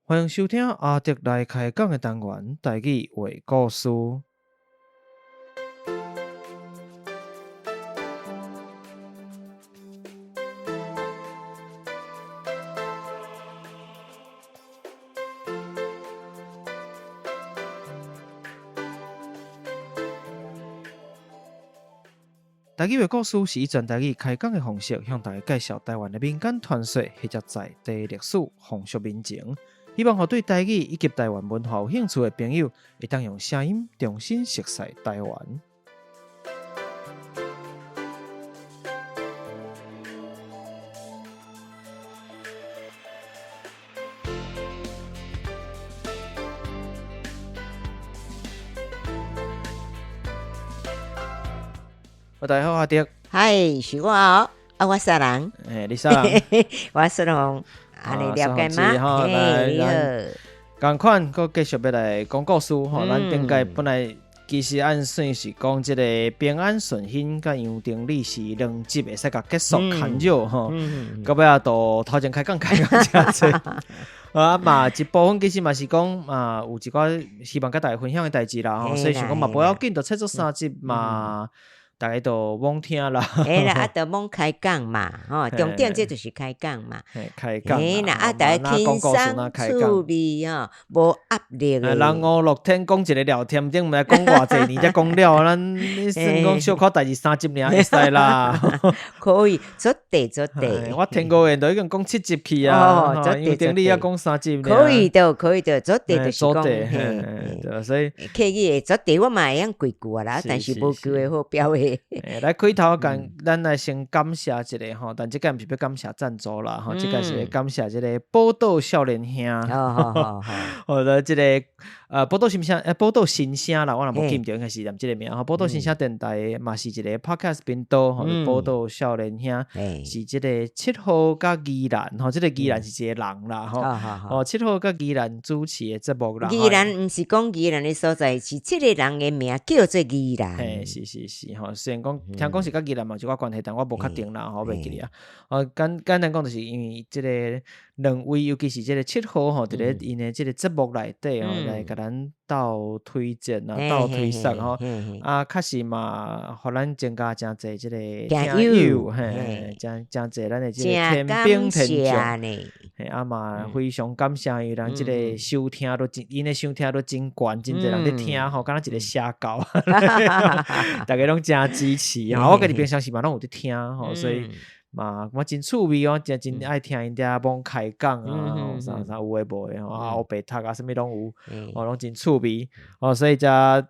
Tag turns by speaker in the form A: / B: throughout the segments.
A: 歡迎收聽阿德來開講的單元，台語話故事。台語話故事是以全台語開講的方式，向大家介紹台灣的民間傳說或者在地歷史、風俗民情。希望予對台語以及台灣文化有興趣的朋友，會當用聲音重新熟悉台灣。大家好，阿德。
B: 嗨，是我哦，啊，我啥人？
A: 欸，你啥人？
B: 我孫紅，按呢了解嗎？
A: 嘿，你好。仝款，閣繼續欲來講故事吼。咱頂擺本來其實按算是講這个平安順興佮楊廷禮是兩集會使共結束牽繞吼。到尾仔就頭前開講開講誠濟。啊嘛，一部分其實嘛是講啊，有一寡希望佮大家分享的代誌啦吼，所以想講嘛無要緊，就切做三集嘛。逐家都罔聽啦，
B: 嘿啦，啊，就罔開講嘛，吼，重點這就是開講嘛，
A: 開講，
B: 嘿啦，啊，逐家輕鬆趣味吼，無壓力的。
A: 人五六天講一个聊天，頂毋知講偌濟年才講了，咱你算講小可代誌三集爾會使啦。
B: 可以，絕對絕對。
A: 我聽過的都已經講七集去啊，楊經理猶講三集。
B: 可以的，可以的，絕對就是講，
A: 嘿，所以
B: 客語的絕對我嘛會曉幾句啊啦，但是無機會好表現。
A: 欸、來開頭講，咱來先感謝一下吼，但這擺毋是欲感謝贊助啦，吼，這擺是欲感謝這个寶島少年兄。好的，這个寶島新聲，寶島新聲啦，我若無記毋著，應該是念這个名吼。寶島新聲電台嘛是一个 podcast 頻道，吼，寶島少年兄是這个七號佮宜蘭，吼，這个宜蘭是一个人啦，吼，哦，七號佮宜蘭主持的節目啦。
B: 宜蘭毋是講宜蘭的所在，是這个人的名叫做宜蘭。
A: 嘿，是是是，吼。雖然講聽講是佮宜蘭嘛有一寡關係，但我無確定啦，吼，袂記得啊。哦，簡簡單講，就是因為這个兩位，尤其是這个七號吼，佇咧𪜶的這个節目內底吼，來共咱鬥推薦啊，鬥推捒吼。啊，確實嘛，予咱增加誠濟這个聽友，嘿，誠誠濟咱的這个天兵天將。嘿，啊嘛，非常感謝伊人這个收聽率真，𪜶的收聽率真懸，真濟人咧聽吼，敢若一个邪教，逐家攏誠支持吼。我家己平常時嘛攏有佇聽吼，所以嘛，我真趣味哦，誠真愛聽𪜶遮罔開講啊，啥啥有的無的吼，啊，烏白讀啊，啥物攏有，哦，攏真趣味哦，所以才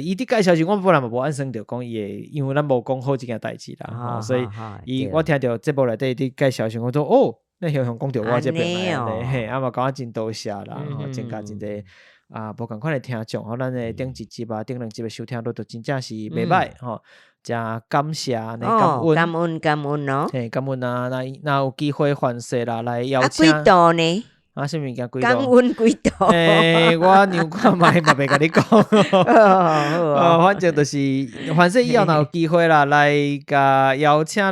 A: 伊佇介紹時，我本來嘛無按算著講伊會，因為咱無講好這件代誌啦，吼，所以伊我聽著節目內底佇介紹時，我說哦。你雄雄講著我這邊來，嘿，啊嘛感覺真多謝啦，吼，增加真濟啊，無仝款的聽眾，吼，咱的頂一集啊，頂兩集的收聽率都真正是袂歹，吼，誠感謝，感恩，
B: 感恩感恩哦，
A: 嘿，感恩啊，若若有機會凡勢啦，來邀請。
B: 啊，幾度呢？
A: 啊，啥物件幾度？
B: 感恩幾度？
A: 欸，我量看覓嘛袂共你講。哦，反正就是，反正以後若有機會啦，來共邀請來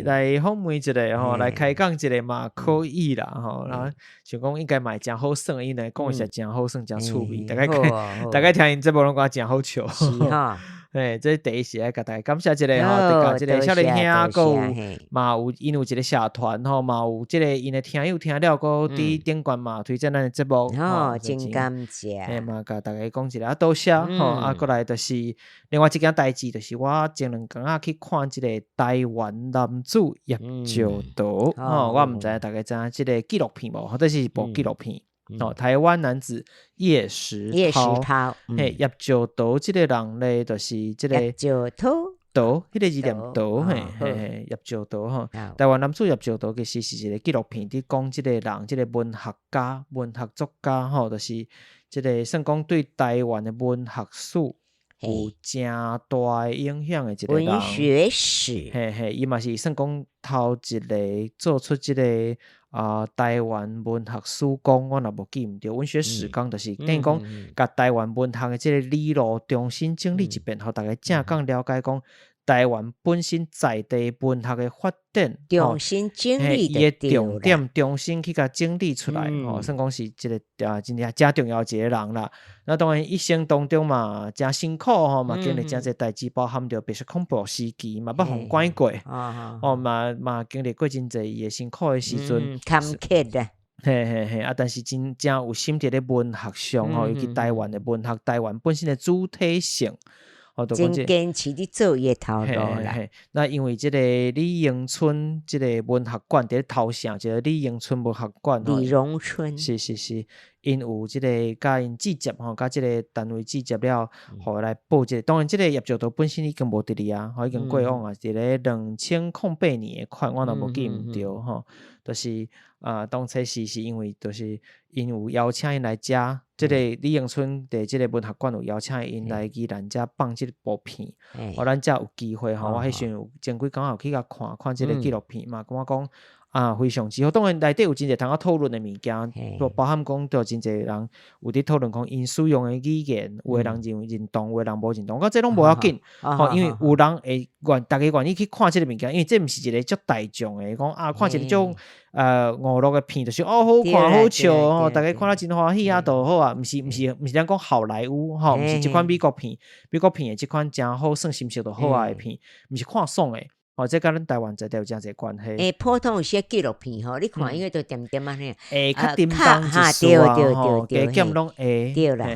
A: 來訪問一下吼，來開講一下嘛可以啦吼。然後想講應該嘛會誠好耍，因為講的是誠好耍，誠趣味，逐家逐家聽𪜶節目攏感覺誠好笑。嘿，這第一是愛共大家感謝一下吼，共這个少年兄，閣有嘛有𪜶有一个社團吼，嘛有這个𪜶的聽友聽了，閣佇頂懸嘛推薦咱的節目，
B: 吼，真感謝。
A: 嘿，嘛共大家講一下，多謝吼，啊，閣來就是另外一件代誌，就是我前兩工仔去看這个台灣男子葉石濤，吼，我毋知影大家知影這个紀錄片無，或者是一部紀錄片。哦，台灣男子葉石濤，嘿，葉石濤這个人咧，就是這个
B: 葉石濤，
A: 濤，彼个字念濤，嘿嘿嘿，葉石濤吼，台灣男子葉石濤其實是一个紀錄片，佇講這個人，這个文學家、文學作家吼，就是這个算講對台灣的文學史有誠大的影響的一个人。
B: 文學史，
A: 嘿嘿，伊嘛是算講頭一个做出這个。啊，台灣文學史綱，我若無記毋著，文學史綱就是等於講，共台灣文學的這个理路重新整理一遍，予逐家正講了解講。台灣本身在地文學的發展，
B: 重新整理。
A: 伊的重點重新去共整理出來，吼，算講是一個啊，真正誠重要一個人啦。那當然一生當中嘛，誠辛苦吼，嘛經歷誠濟代誌，包含著白色恐怖時期嘛，捌予關過，哦，嘛經歷過真濟伊的辛苦的時陣，
B: 坎坷啦。
A: 嘿嘿嘿，啊，但是真正有心佇咧文學上吼，尤其台灣的文學，台灣本身的主體性。
B: 真堅持佇做伊的頭路啦。
A: 那因為這個李榮春這個文學館佇咧頭城，這個李榮春文學館。
B: 李榮春。
A: 是是是，𪜶有這個佮𪜶集結吼，佮這個單位集結了，予來報這個。當然，這個葉石濤本身已經無佇咧啊，吼已經過往啊，佇咧2008年的款，我若無記毋著吼，就是啊，當初是因為就是𪜶有邀請𪜶來遮，這個李榮春佇這個文學館有邀請𪜶來宜蘭遮放這部片，予咱才有機會吼。我彼時陣有前幾工有去共看看這個紀錄片嘛，感覺講啊非常之好。當然內底有真濟通好討論的物件，包含講著真濟人有佇討論講𪜶使用的語言，有的人認為認同，有的人無認同。我覺得這攏無要緊，吼，因為有人會願，逐家願意去看這個物件，因為這毋是一個足大眾的，講啊看一個種娛樂的片，就是哦好看好笑吼，逐家看了真歡喜啊，就好啊。毋是毋是毋是咱講好萊塢吼，毋是這款美國片，美國片的這款誠好算心情就好啊的片，毋是看爽的。哦，這佮咱台灣在地有誠濟關係。
B: 欸，普通有些紀錄片吼，你看伊個都點點按呢，
A: 會較沉重一絲啊，吼，加減攏會。
B: 對啦。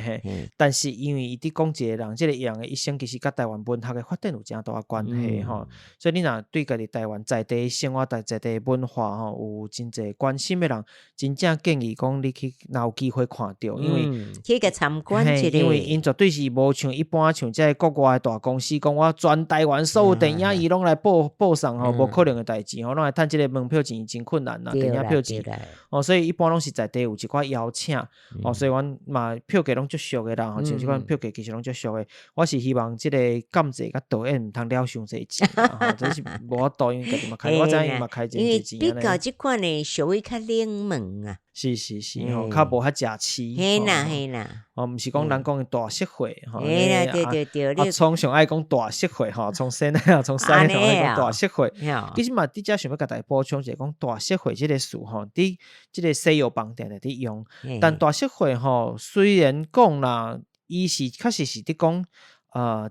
A: 但是因為伊佇講一個人，這個人的一生其實佮台灣文學的發展有誠大關係吼，所以你若對家己台灣在地生活、在地文化吼有真濟關心的人，真正建議講你去，若有機會看著，因為
B: 去共參觀一下。
A: 因為𪜶絕對是無像一般像這個國外的大公司講，我全台灣所有電影伊攏來報送吼，無可能的代誌吼，攏來趁這個門票錢真困難啦，電影票錢哦，所以一般攏是在地有一寡邀請哦，所以阮嘛票價攏足俗的啦，吼，像這款票價其實攏足俗的。我是希望這個監製佮導演毋通了傷濟錢，吼，這是無法度，因為家己嘛開，我知影伊嘛開真濟錢。
B: 因為比較這款的屬於較冷門啊。
A: 是是是，吼，較無遐食市。
B: 嘿啦嘿啦。
A: 哦，毋是講人講的大釋會，吼。
B: 嘿啦，對對對。
A: 阿聰上愛講大釋會，吼，從細漢從細漢愛講大釋會。其實嘛，佇遮想欲共大家補充一下，講大釋會這個詞，吼，佇這個西藥房定定佇用。但大釋會，吼，雖然講啦，伊是確實是佇講，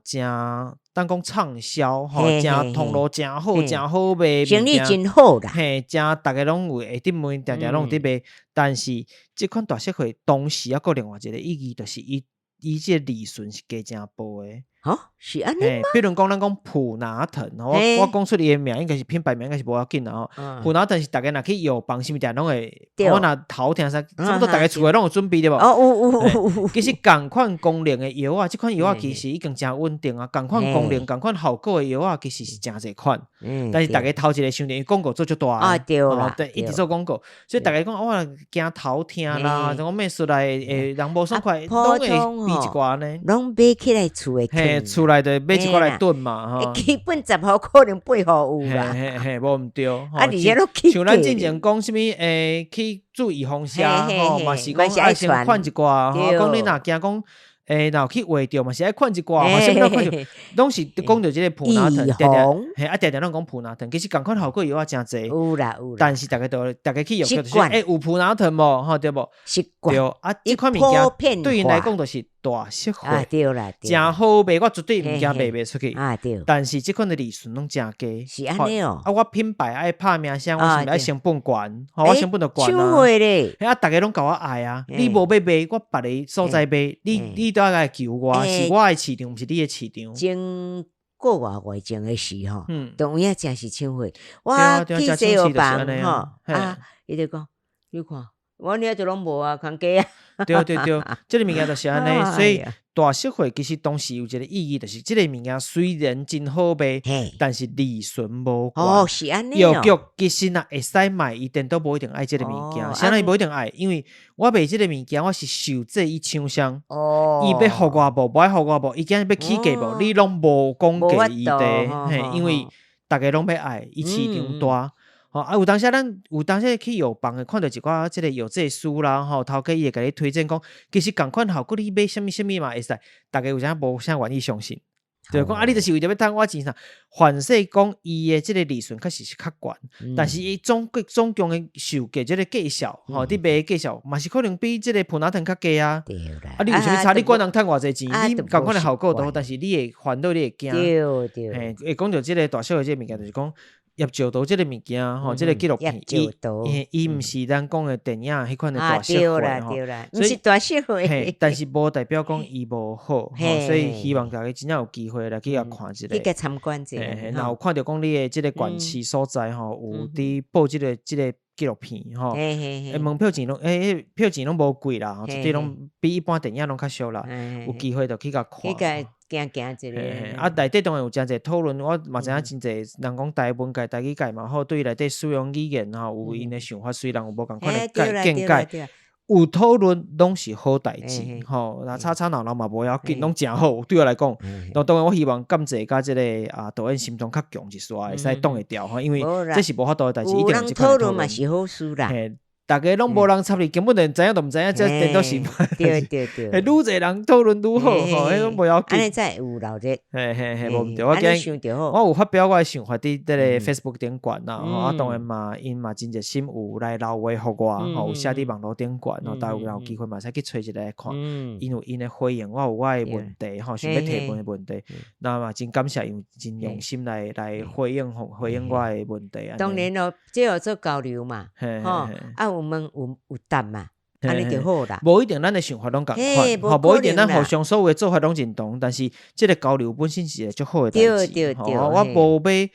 A: 誠當講暢銷，吼，誠通路誠好，誠好賣，
B: 生意真好啦。
A: 嘿，誠逐家攏有會佇問，定定攏有佇賣。但是這款大釋會當時猶閣另外一個意義，就是伊這個利潤是加誠薄的。
B: 吼，是按呢嗎？
A: 比如講，咱講普拿疼，我講出伊的名，應該是品牌名，應該是無要緊啦吼。普拿疼是逐家若去藥房，是毋是定攏會？我若頭疼啥，差不多逐家厝內攏有準備對無？
B: 哦，有有有有。
A: 其實仝款功能的藥仔，這款藥仔其實已經誠穩定啊。仝款功能、仝款效果的藥仔，其實是誠濟款。但是逐家頭一個想著，因為廣告做足大。
B: 啊對啦。
A: 對，一直做廣告，所以逐家講我驚頭疼啦，種講咩出來會人無爽快，攏會備一寡呢。
B: 攏買起來厝的。
A: 嘿，厝內就買一寡來燉嘛，吼。
B: 基本十號可能八號有啦。
A: 嘿嘿嘿，無毋對。
B: 啊，而且攏起
A: 像咱之前講啥物，去注預防射吼，嘛是講愛先勸一寡，吼，講你若驚講，若有去畫著嘛是愛勸一寡，啥物攏勸，攏是講著這個普拿疼，定定，嘿，啊，定定攏講普拿疼，其實仝款效果藥仔誠濟。
B: 有啦有啦。
A: 但是逐家都，逐家去藥局就是，有普拿疼無？吼，對無？
B: 習慣。
A: 對，啊，這款物件對𪜶來講就是大釋會，
B: 對啦，
A: 誠好賣，我絕對毋驚賣袂出去。
B: 啊對。
A: 但是這款的利潤攏誠低。
B: 是按呢哦。
A: 啊，我品牌愛拍名聲，我是毋是愛成本懸？吼，我成本就懸啊。
B: 搶貨咧。
A: 啊，逐家攏共我愛啊！你無欲賣，我別個所在賣，你都愛來求我，是我的市場，毋是你的市場。
B: 前個外月前的時吼，當有影誠是搶貨。我去西藥房吼，啊，伊就講，你看。我爾就攏無啊，空雞啊！
A: 對對對，這個物件就是按呢，所以大釋會其實當時有一個意義，就是這個物件雖然真好賣，但是利潤無懸。
B: 哦，是按呢。
A: 藥局其實若會使賣，伊顛倒無一定愛這個物件，啥人伊無一定愛，因為我賣這個物件，我是受制於廠商。伊欲予我無，無愛予我無，伊今日欲起價無，你攏無講價餘地，嘿，因為逐家攏欲愛，伊市場大。吼啊！有當時咱有當時去藥房會看著一寡這個藥劑師啦，吼，頭家伊會共你推薦講，其實仝款效果你買啥物啥物嘛會使，逐家有啥無啥願意相信。對，講啊，你就是為著欲趁我錢啥？凡勢講伊的這个利潤確實是較懸，但是伊總總共的售價這个價數，吼，佇賣的價數嘛是可能比這个普拿疼較低啊。
B: 對啦。
A: 啊，你有啥物差？你管人趁偌濟錢，你仝款的效果都好，但是你會煩惱，你會驚。
B: 對對。
A: 嘿，會講著這个大小的這个物件，就是講。葉石道這个物件吼，這个紀錄片，伊伊毋是咱講的電影彼款的大釋會吼，
B: 毋是大釋會，
A: 但是無代表講伊無好，吼，所以希望大家真正有機會來去共看一下，
B: 去共參觀一下。
A: 若有看著講你的這个縣市所在吼，有佇播這个這个紀錄片吼，門票錢攏票錢攏無貴啦，絕對攏比一般電影攏較俗啦，有機會就去共看。
B: 行行一下，
A: 啊，內底當然有誠濟討論，我嘛知影真濟人講台文界、台語界嘛好，對內底使用語言吼有𪜶的想法，雖然有無仝款的見解，有討論攏是好代誌吼。若吵吵鬧鬧嘛無要緊，攏誠好。對我來講，當然我希望監製佮這个啊導演心臟較強一絲，會使擋會牢吼，因為這是無法度的代誌，一定有這款討
B: 論嘛是好事啦。
A: 逐家攏無人插你，根本連知影都毋知影，這顛倒是。
B: 對對對。
A: 愈濟人討論愈好，吼，彼種無要緊。
B: 按呢才會有鬧熱。
A: 嘿嘿嘿，無毋對，我今日我有發表我的想法佇這個 Facebook 頂懸啦，吼，啊，當然嘛，𪜶嘛真熱心有來留話予我，吼，有寫佇網路頂懸，吼，大家有機會嘛會使去揣一下來看。𪜶有𪜶的回應，我有我的問題，吼，想欲提問的問題，那嘛真感謝𪜶真用心來來回應，回應我的問題。
B: 當然咯，這有做交流嘛，吼。啊，有問有有答嘛，按呢就好啦。
A: 無一定咱的想法攏仝款，吼，無一定咱互相所有的做法攏認同，但是這个交流本身是一个足好的代誌。吼，我無欲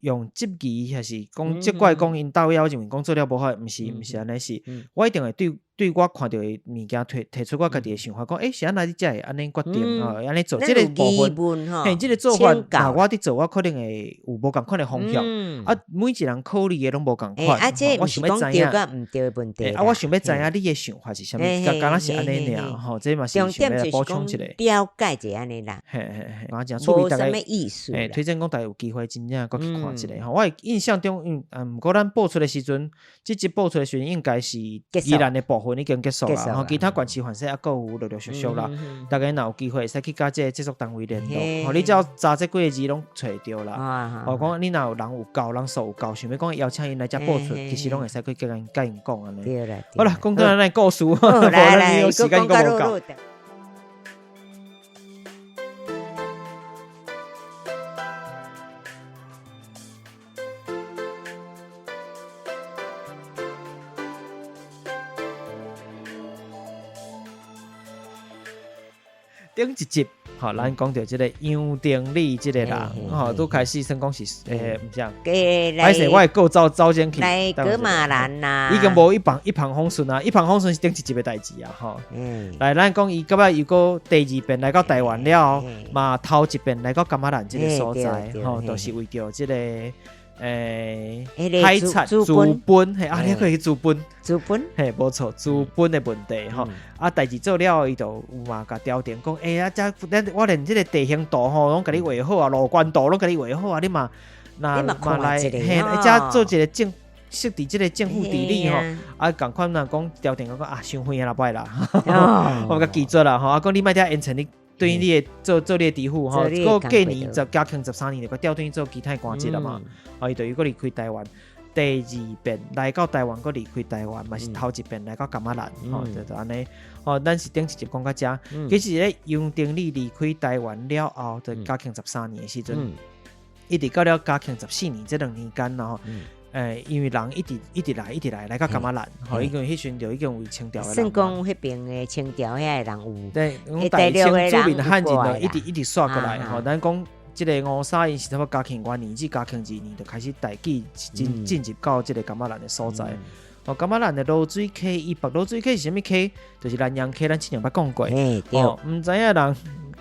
A: 用質疑，抑是講責怪講𪜶導演，我認為講做了無好，毋是毋是按呢，是我一定會對。對我看著的物件提提出我家己的想法，講欸是按怎你才會按呢決定吼，按呢做這个部分，嘿，這个做法，若我佇做，我可能會有無仝款的方向。啊，每一人考慮的攏無仝款，我想欲知影。啊，我想欲知影你的想法是啥物，敢若是按呢爾吼，這嘛是想欲來補充一下。
B: 了解一下按呢啦。
A: 嘿嘿嘿，我誠趣味，逐家，欸，推薦講逐家有機會真正閣去看一下吼。我的印象中，毋過咱播出的時陣，這集播出的時陣應該是宜蘭的部分已經結束啦，吼，其他縣市凡勢猶閣有陸陸續續啦。逐家若有機會，會使去佮這個製作單位聯絡，吼，你只要查這幾个字攏揣著啦。吼，講你若有人有夠，人數有夠，想欲講邀請𪜶來遮播出，其實攏會使去共𪜶佮𪜶講按呢。好啦，講到咱的故事，無咱有時間閣無夠。頂一集，吼，咱講著這个楊定理這个人，吼，拄開始算講是，毋是啊，歹勢我會過走走進去，
B: 來噶瑪蘭啦，
A: 已經無一帆一帆風順啊，一帆風順是頂一集的代誌啊，吼，來，咱講伊到尾又閣第二遍來到台灣了後，嘛頭一遍來到噶瑪蘭這个所在，吼，就是為著這个。欸，海產資本，嘿，啊，你閣去資本，
B: 資本，
A: 嘿，無錯，資本的問題吼。啊，代誌做了後，伊就有嘛共調停講，欸，啊，遮咱我連這个地形圖吼，攏共你畫好啊，路觀圖攏共你畫好啊，你嘛，若嘛來，嘿，遮做一个政設置這个政府治理吼，啊，仝款若講調停講啊，傷遠啊啦，歹啦，我共拒絕啦吼，啊，講你莫遮延長你。對於你的做做你的知府吼，閣過年就嘉慶十三年就閣調轉做其他官職了嘛。啊，伊就又閣離開台灣，第二遍來到台灣，閣離開台灣，嘛是頭一遍來到噶瑪蘭，吼，就就按呢。吼，咱是頂一集講到遮，其實咧楊廷理離開台灣了後，就嘉慶十三年的時陣，一直到了嘉慶十四年這兩年間吼。欸，因為人一直一直來，一直來，來到噶瑪蘭，吼，已經彼時陣就已經有清朝的人。
B: 算講彼邊的清朝遐个人有，
A: 對，大清著名漢人就一直一直刷過來，吼，咱講這个吳三𪜶是差不多嘉慶元年至嘉慶二年就開始大舉進進入到這个噶瑪蘭的所在。哦，噶瑪蘭的濁水溪以北，濁水溪是啥物溪？就是南洋溪，咱之前捌講過。哦，毋知影人。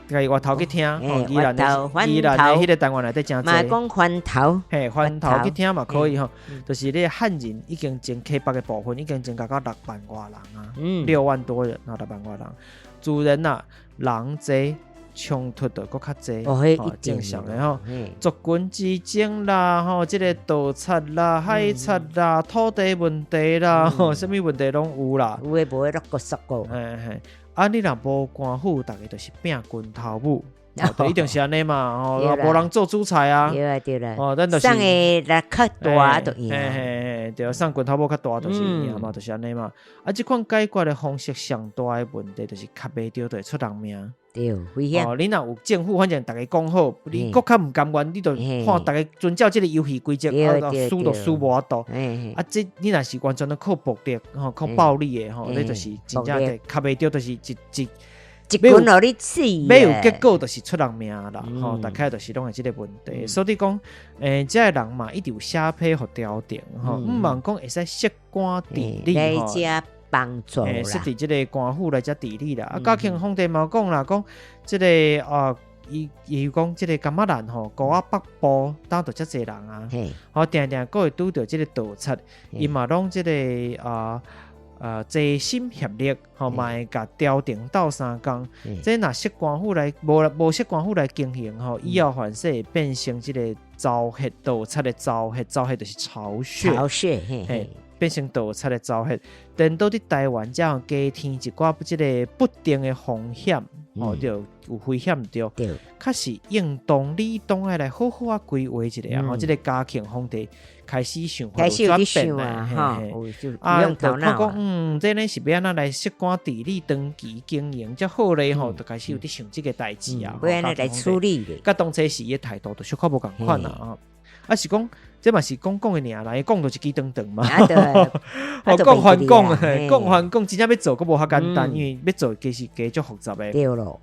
A: 家己外頭去聽，吼，宜蘭的宜蘭的彼个單元內底誠濟。
B: 嘛講番頭，
A: 嘿，番頭去聽嘛可以吼，就是咧漢人已經前溪北的部分已經增加到六萬外人啊，六萬多人，啊，六萬外人，自然啊，人濟衝突就閣較濟，吼，正常的吼，族群之爭啦，吼，這个盜賊啦、海賊啦、土地問題啦，吼，啥物問題攏有啦。
B: 有的無的攏閣縮過。
A: 嘿嘿。啊！你若無官府，逐家就是拼拳頭舞，就一定是按呢嘛，吼，無人做主菜啊。
B: 對啊對啦。
A: 哦，咱就是
B: 送的力較大就贏。
A: 嘿嘿嘿，對，送拳頭拇較大就是贏嘛，就是按呢嘛。啊，這款解決的方式上大的問題就是卡袂著就會出人命。
B: 對，危險。
A: 哦，你若有政府，反正逐家講好，你閣較毋甘願，你就看逐家遵照這個遊戲規則，啊，輸就輸無法度。啊，這你若是完全都靠暴力，吼，靠暴力的吼，你就是真正的卡袂著，就是一一。
B: 一棍予你死，
A: 欲有結果就是出人命啦，吼，大概就是攏會這個問題。所以講，這个人嘛，一直有寫批予朝廷，吼，毋望講會使設官治理，
B: 來遮幫助啦，
A: 設佇這個官府來遮治理啦。啊，嘉慶皇帝嘛講啦，講這個啊，伊伊講這個噶瑪蘭吼，高仔北部當就遮濟人啊，吼，定定閣會拄著這個盜賊，伊嘛攏這個啊。齊心協力，吼嘛會共朝廷鬥相共。這若設官府來，無無設官府來經營，吼，以後反勢會變成這個巢穴，盜賊的巢穴，巢穴就是巢穴，
B: 巢穴，嘿，
A: 變成盜賊的巢穴。顛倒佇台灣這樣加添一寡這個不定的風險，吼，對，有危險對。確實應當理當愛來好好仔規劃一下，吼，這個嘉慶皇帝開始想法轉變啦，啊，就看講，這呢是欲按怎來設官治理長期經營才好咧吼，就開始有佇想這個代誌啊，
B: 欲按怎來處理咧。
A: 佮當初時的態度就小可無仝款啦，啊，啊是講，這嘛是講講的爾啦，伊講就一支長長嘛，哦，講還講，講還講，真正欲做閣無遐簡單，因為欲做其實加足複雜的。
B: 對囉。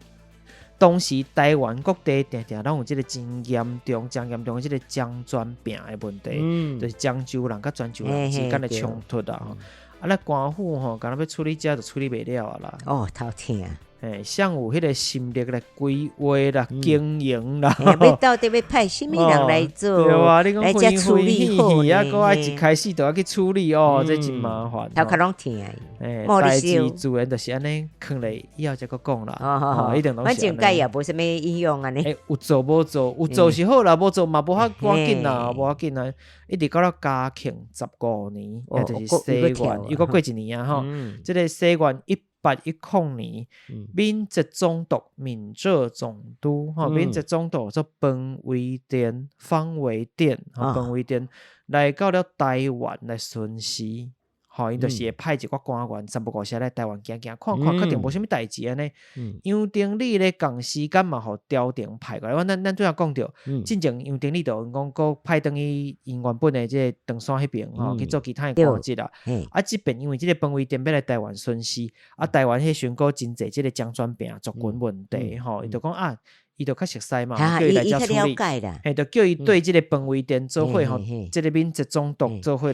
A: 當時台灣各地定定攏有這個真嚴重、真嚴重的這個漳泉病的問題，就是漳州人佮泉州人之間的衝突啊。啊，咱官府吼，敢若欲處理這就處理袂了啊啦。
B: 哦，頭疼。
A: 嘿，誰有彼個心力來規劃啦、經營啦？
B: 欲到底欲派啥物人來做？
A: 對啊，你講
B: 來遮處理好
A: 啊，閣愛一開始就愛去處理哦，這真麻煩。
B: 頭殼攏疼。
A: 欸，代誌自然就是按呢，囥咧以後才閣講啦。哦，一定攏是。
B: 反正改也無啥物影響按呢。
A: 欸，有做無做，有做是好啦，無做嘛無法趕緊啦，無要緊啦。一直到了嘉慶15年，也就是西元，又閣過一年啊吼。這個西元1810年，閩浙總督、閩浙總督，吼，閩浙總督做方維典、方維典，吼，方維典來到了台灣來巡視。吼，𪜶就是會派一寡官員三不五時來台灣行行看看，確定無啥物代誌按呢。楊廷理咧仝時間嘛，予朝廷派過來。我咱咱拄才講著，進前楊廷理就講閣派轉去𪜶原本的這個長山彼爿吼去做其他的官職啦。啊，這邊因為這個方維典欲來台灣巡視，啊，台灣彼時陣閣真濟這個漳泉病族群問題吼，伊就講啊。伊就較熟似嘛，叫伊來遮處理，嘿，就叫伊對這個方維典做伙吼，這個閩浙總督做伙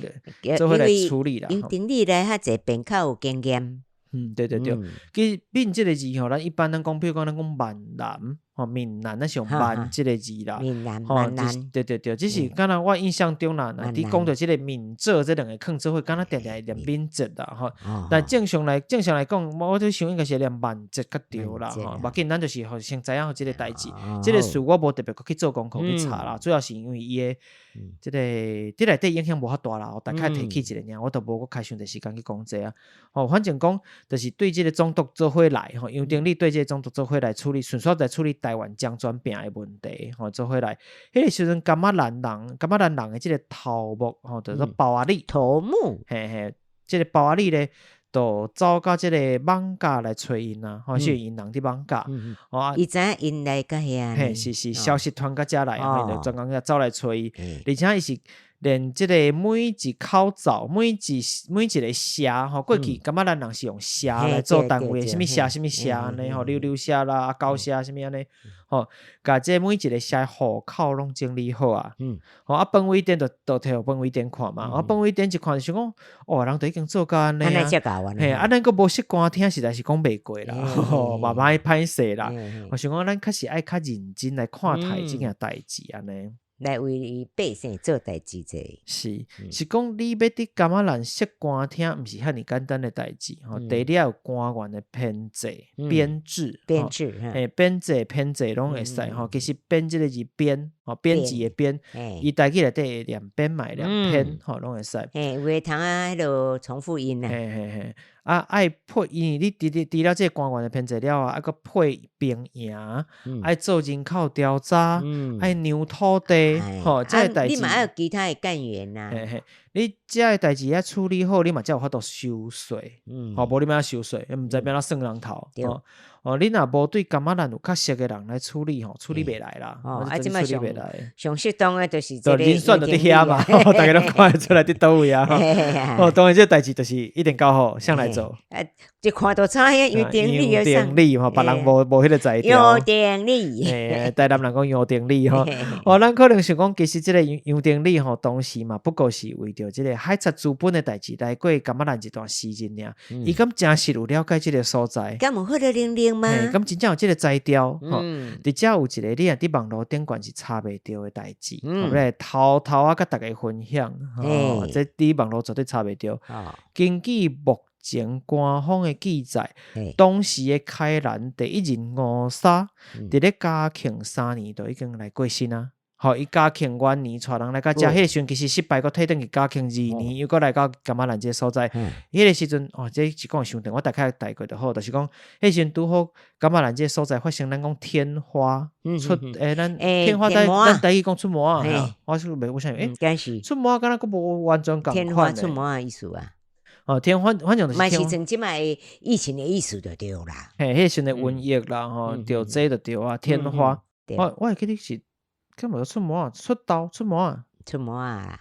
A: 做伙來處理啦。
B: 楊廷理來較濟便較有經驗。
A: 嗯，對對對，其實閩這個字吼，咱一般咱講，比如講咱講閩南，吼，閩南，咱是用閩這個字啦。
B: 閩南，閩南。
A: 對對對，只是敢若我印象中啦，佇講著這個閩浙這兩个囥做伙，敢若定定會念閩浙啦，吼。但正常來講，我咧想應該是念閩浙較對啦，吼。無要緊，咱就是予先知影這個代誌。這個事我無特別閣去做功課去查啦，主要是因為伊的這個佇內底影響無遐大啦，我大概提起一下爾，我都無閣開傷濟時間去講這啊。吼，反正講就是對這個總督做伙來，吼，楊廷理對這個總督做伙來處理，順紲來處理台灣漳泉病的問題，吼，做伙來。彼個時陣，噶瑪蘭人，噶瑪蘭人的這個頭目，吼，叫做包阿里。
B: 頭目。
A: 嘿嘿，這個包阿里咧，就走到這個艋舺來揣𪜶啊，吼，是𪜶人佇艋舺。
B: 哦，伊知影𪜶來到遐。
A: 嘿，是是，消息傳到遮來，吼，就專工遐走來揣伊，而且伊是連這個每一口灶，每一個社，吼，過去噶瑪蘭人是用社來做單位，啥物社啥物社按呢吼，溜溜社啦，啊狗社啥物按呢，吼，共這每一個社戶口攏整理好啊，吼，啊方維典就摕予方維典看嘛，啊方維典一看就想講，哦，人都已經做到按呢啊，嘿，啊咱閣無習慣聽，實在是講袂過啦，吼，嘛歹歹勢啦，我想講咱確實愛較認真來看待這件代誌按呢。
B: 來為百姓做代誌者，
A: 是是講你欲佇噶瑪蘭設官廳，毋是遐爾簡單的代誌吼。第二有官員的編制、編制、
B: 編制，
A: 嘿，編制、編制攏會使吼。其實編這個字編，吼，編輯的編，伊台語內底會念編嘛，會念編，吼，攏會使。
B: 嘿，有的通啊，彼落重複音啊。
A: 嘿嘿嘿，啊，愛配，因為你除了這個官員的編制了後，還閣配兵營，愛做人口調查，愛量土地，吼，這个代誌。
B: 你嘛愛有其他的幹員啊。
A: 嘿嘿，你這个代誌愛處理好，你嘛才有法度收稅，吼，無你欲按怎收稅，毋知欲按怎算人頭，吼。哦，你若無對柑仔蘭有較熟的人來處理吼，處理袂來啦。
B: 哦，啊，這擺上上適當的就是這個
A: 人選就佇遐嘛，逐家攏看會出來佇佗位啊。哦，當然這代誌就是一定交予誰來做。
B: 啊，一看就知影楊定理。
A: 楊定理吼，別人無彼个才調。
B: 楊定理。
A: 嘿，台南人講楊定理吼。哦，咱可能想講，其實這個楊定理吼，當時嘛不過是為著這個海賊資本的代誌來過柑仔蘭一段時間爾。伊敢真實有了解這個所在？
B: 敢有好得靈靈嗎？
A: 敢真正有這個才調？吼，佇遮有一個你若佇網路頂懸是查袂著的代誌，我來偷偷仔佮大家分享。吼，這佇網路絕對查袂著。根據目前官方的記載，當時的開蘭第一任吳沙，佇咧嘉慶三年就已經來過身啊。吼，伊嘉慶元年帶人來到遮，彼個時陣其實失敗，閣退轉去嘉慶二年，又閣來到柑仔蘭這個所在。彼個時陣，哦，這是講傷長，我大概帶過就好，就是講，彼時陣拄好柑仔蘭這個所在發生咱講天花出，咱天花台咱台語講出毛仔，我是袂我想，出毛仔敢若閣無完全仝款。
B: 天花出毛仔意思啊？
A: 哦，天花反正就是。
B: 嘛是像這擺疫情的意思就對啦。
A: 嘿，彼時陣的瘟疫啦，吼，著這就對啊，天花。我會記得是。敢無出毛仔，出痘出毛仔，
B: 出毛仔啦！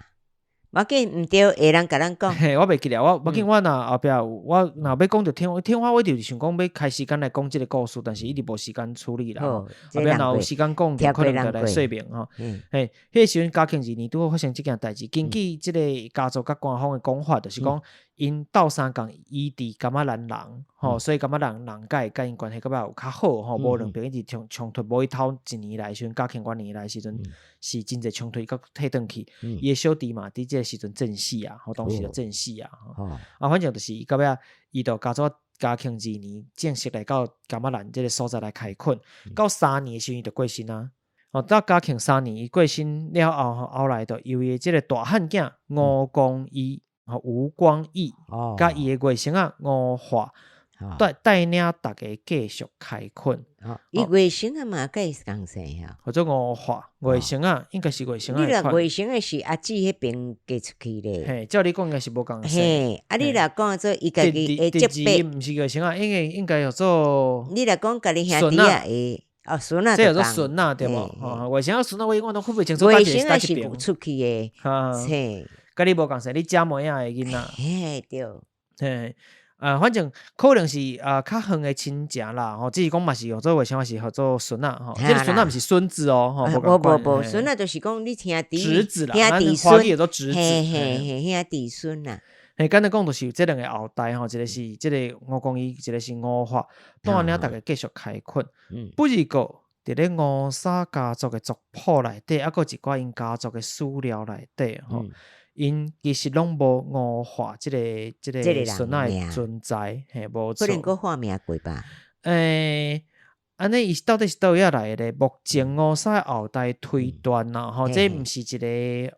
B: 無要緊，毋對，會人共咱講。
A: 嘿，我袂記得，我無緊，我若後壁有，我若欲講著天花，天花我就是想講欲開時間來講這個故事，但是一直無時間處理啦。後壁若有時間講，就可能就來說明吼。嘿，彼個時陣嘉慶二年拄好發生這件代誌，根據這個家族佮官方的講法，就是講𪜶鬥相共醫治柑仔蘭人，吼，所以柑仔蘭人佮佮𪜶關係閣較有較好，吼，無兩邊一直衝突，無伊頭一年來時陣，嘉慶元年來時陣是真濟衝突，閣退轉去，伊的小弟嘛，佇這個時陣戰死啊，吼，當時就戰死啊，啊，反正就是伊到尾仔，伊就家族嘉慶二年正式來到柑仔蘭這個所在來開墾，到三年的時陣伊就過身啊。哦，到嘉慶三年伊過身了後，吼，後來就由伊的這個大漢囝吳光義。吼，吳光義，佮伊的外甥仔吳華帶領逐家繼續開墾。
B: 伊外甥仔嘛佮伊仝姓哈？
A: 叫做吳華，外甥仔應該是外甥仔。
B: 你若外甥仔是阿姊彼邊嫁出去咧？
A: 嘿，照你講應該是無仝姓。
B: 嘿，啊，你若講做伊家己的叔伯，
A: 毋是外甥仔，應該叫做。
B: 你若講家己兄弟仔的，哦，孫仔，
A: 這叫做孫仔對無？吼，外甥仔孫仔，我永遠攏分袂清楚。
B: 外甥仔是出去的，嘿。
A: 佮你無仝姓，你姐妹仔的囡仔。
B: 嘿，對。
A: 嘿，啊，反正可能是啊，較遠的親情啦，吼，只是講嘛是號做外甥，嘛是號做孫仔，吼，這個孫仔毋是孫子哦，吼，
B: 無無無，孫仔就是講你兄弟，
A: 侄子啦，
B: 兄弟孫，
A: 叫做侄子，
B: 嘿嘿嘿，兄弟孫啦。
A: 嘿，簡單講就是這兩個後代吼，一個是這個吳光義，一個是吳華，帶領逐家繼續開墾。不過，佇咧吳沙家族的族譜內底，猶閣一寡𪜶家族的史料內底，吼。𪜶其實攏無吳華這個這個孫仔的存在，嘿，無錯。
B: 可能閣換名過吧？
A: 按呢伊到底是佗位仔來的咧？目前吳沙的後代推斷啦，吼，這毋是一個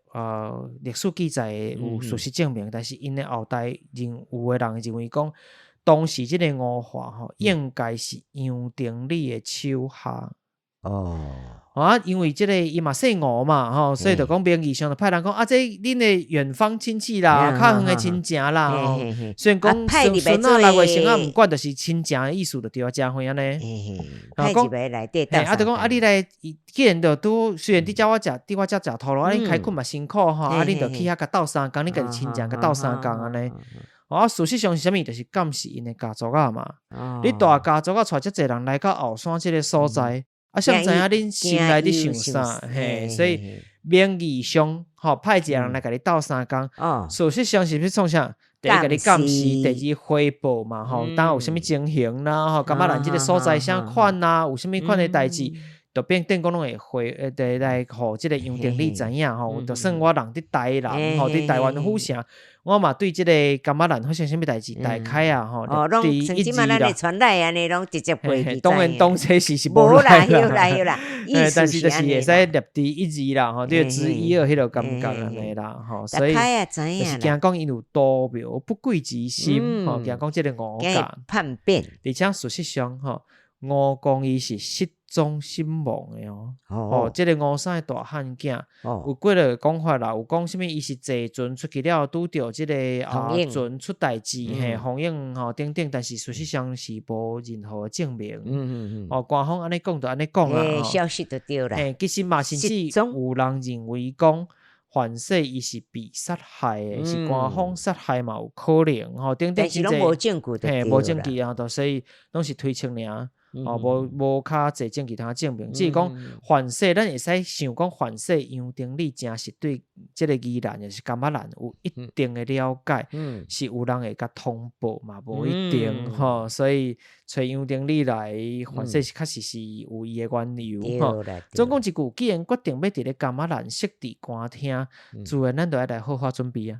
A: 歷史記載有事實證明，但是𪜶的後代認有的人認為講，當時這個吳華吼，應該是楊廷禮的手下。
B: 哦，
A: 啊，因為這個伊嘛姓吳嘛，吼，所以就講名義上就派人講啊，這恁的遠方親戚啦，較遠的親情啦，吼。雖然講孫仔啦、外甥仔毋管，就是親情的意思就對啊，誠遠按呢。
B: 派入來內底，
A: 啊，就講啊，你來，既然就拄，雖然佇遮我食，佇我遮食頭路，啊，恁開墾嘛辛苦吼，啊，恁就去遐共鬥相共，恁家己親情共鬥相共按呢。啊，事實上是啥物？就是敢是𪜶的家族仔嘛。你大家族仔帶遮濟人來到後山這個所在。啊，誰知影恁心內佇想啥？嘿，所以名義上吼派一個人來共你鬥相共。事實上是欲創啥？第一共你監視，第二回報嘛，吼，當有啥物情形啦，吼，柑仔蘭這個所在啥款啊？有啥物款的代誌？就變等講攏會回會來予這個楊廷理知影吼，就算我人佇台南吼，佇台灣府城，我嘛對這個噶瑪蘭發生啥物代誌，大概啊吼，
B: 哦，攏像這馬咱的傳來按呢，攏直接過去。
A: 當然當初時是
B: 無啦，有啦有啦，
A: 但是就是會使略知一二啦，吼，對知一二彼個感覺按呢啦，吼，所以就是驚講𪜶有圖謀不軌之心，吼，驚講這個吳家
B: 叛變，
A: 而且事實上吼，吳公伊是失蹤身亡的哦，哦，這個吳三的大漢囝，有幾个講法啦，有講啥物伊是坐船出去了，拄著這個啊船出代誌，嘿，封印吼等等，但是事實上是無任何證明。哦，官方按呢講就按呢講啊，
B: 消息就對啦。
A: 嘿，其實嘛，甚至有人認為講范世伊是被殺害的，是官方殺害嘛有可能吼，等等。
B: 但是攏無證據，
A: 嘿，無證據啊，所以攏是推測爾。哦，無無較濟證據通證明，只是講范世，咱會使想講范世楊廷理誠實對這个宜蘭，抑是噶瑪蘭有一定的了解，是有人會共通報嘛，無一定吼，所以揣楊廷理來，范世是確實是有伊的緣由吼。總講一句，既然決定欲佇咧噶瑪蘭設置官廳，自然咱就愛來好好準備啊。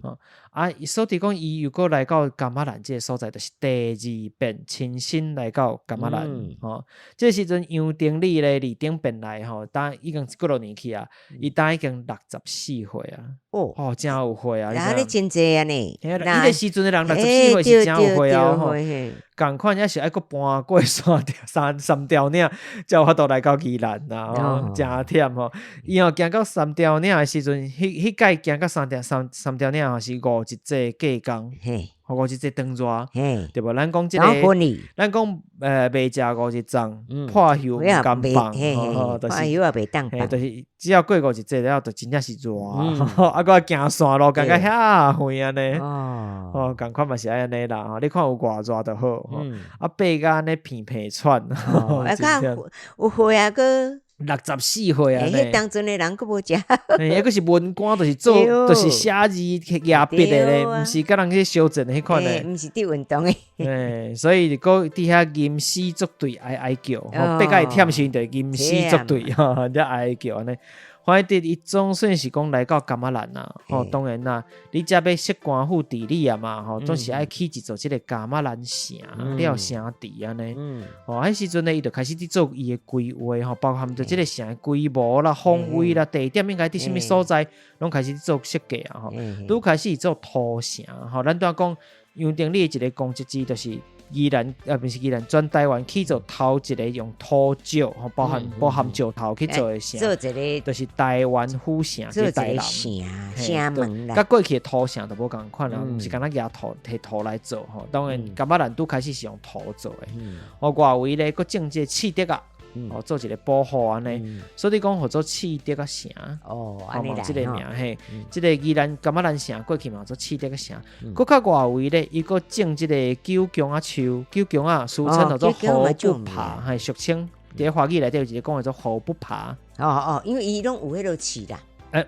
A: 吼啊，所以講伊又閣來到噶瑪蘭這个所在，就是第二遍親身來到噶瑪蘭。吼，這个時陣楊廷理咧，二頂遍來吼，當已經幾落年去啊，伊當已經64歲啊。哦，誠有歲啊！
B: 啊，你真濟啊呢？
A: 彼个時陣的人64歲是誠有歲啊！吼，仝款猶是愛閣搬過山三三條嶺，才有法度來到宜蘭啦，吼，誠忝吼。伊吼行到三條嶺的時陣，彼彼擺行到三條三三條嶺吼是五日節過工，五日節當熱，對無？咱講這个，咱講袂食五日粽，破袖毋甘放，
B: 吼，
A: 就是
B: 破袖也袂當放，
A: 就是只要過五日節了，就真正是熱，啊，閣行山路，行到遐遠按呢，哦，仝款嘛是愛按呢啦，吼，你看有偌熱就好，啊，爬甲按呢鼻鼻喘，
B: 啊，較有歲啊，閣
A: 64歲啊！
B: 彼當陣的人閣無食，
A: 彼閣是文官，就是做，就是寫字舉筆的咧，毋是佮人去相戰彼款的，
B: 毋是佇運動的。
A: 嘿，所以閣佇遐吟詩作對，哀哀叫，吼，爬甲會忝時就吟詩作對，吼，才哀哀叫按呢。反正伊總算是講來到噶瑪蘭啦，吼，當然啦，你遮欲設官府治理啊嘛，吼，總是愛起一座這个噶瑪蘭城，了城池按呢，吼，彼時陣呢，伊就開始佇做伊的規劃，吼，包含著這个城的規模啦、方位啦、地點應該佇啥物所在，攏開始佇做設計啊，吼，拄開始做土城，吼，咱拄仔講楊廷理一个功績之就是。宜蘭啊，毋是宜蘭，全台灣起做頭一个用土石，吼，包含包含石頭去做的城，
B: 做一個
A: 就是台灣府城，
B: 做一个城城門啦。
A: 佮過去的土城就無仝款啦，毋是干焦舉土提土來做吼。當然，噶瑪蘭拄開始是用土做的。哦，外圍咧閣種這个刺竹仔，哦，做一个保護按呢，所以講號做刺竹仔城。
B: 哦，
A: 嘛這个名嘿，這个宜蘭噶瑪蘭城過去嘛做刺竹仔城，閣較外圍咧，伊閣種這个九芎仔樹，九芎仔俗稱叫做虎不爬，嘿，俗稱佇華語內底有一个講叫做虎不爬。
B: 哦哦，因為伊攏有彼落刺啦。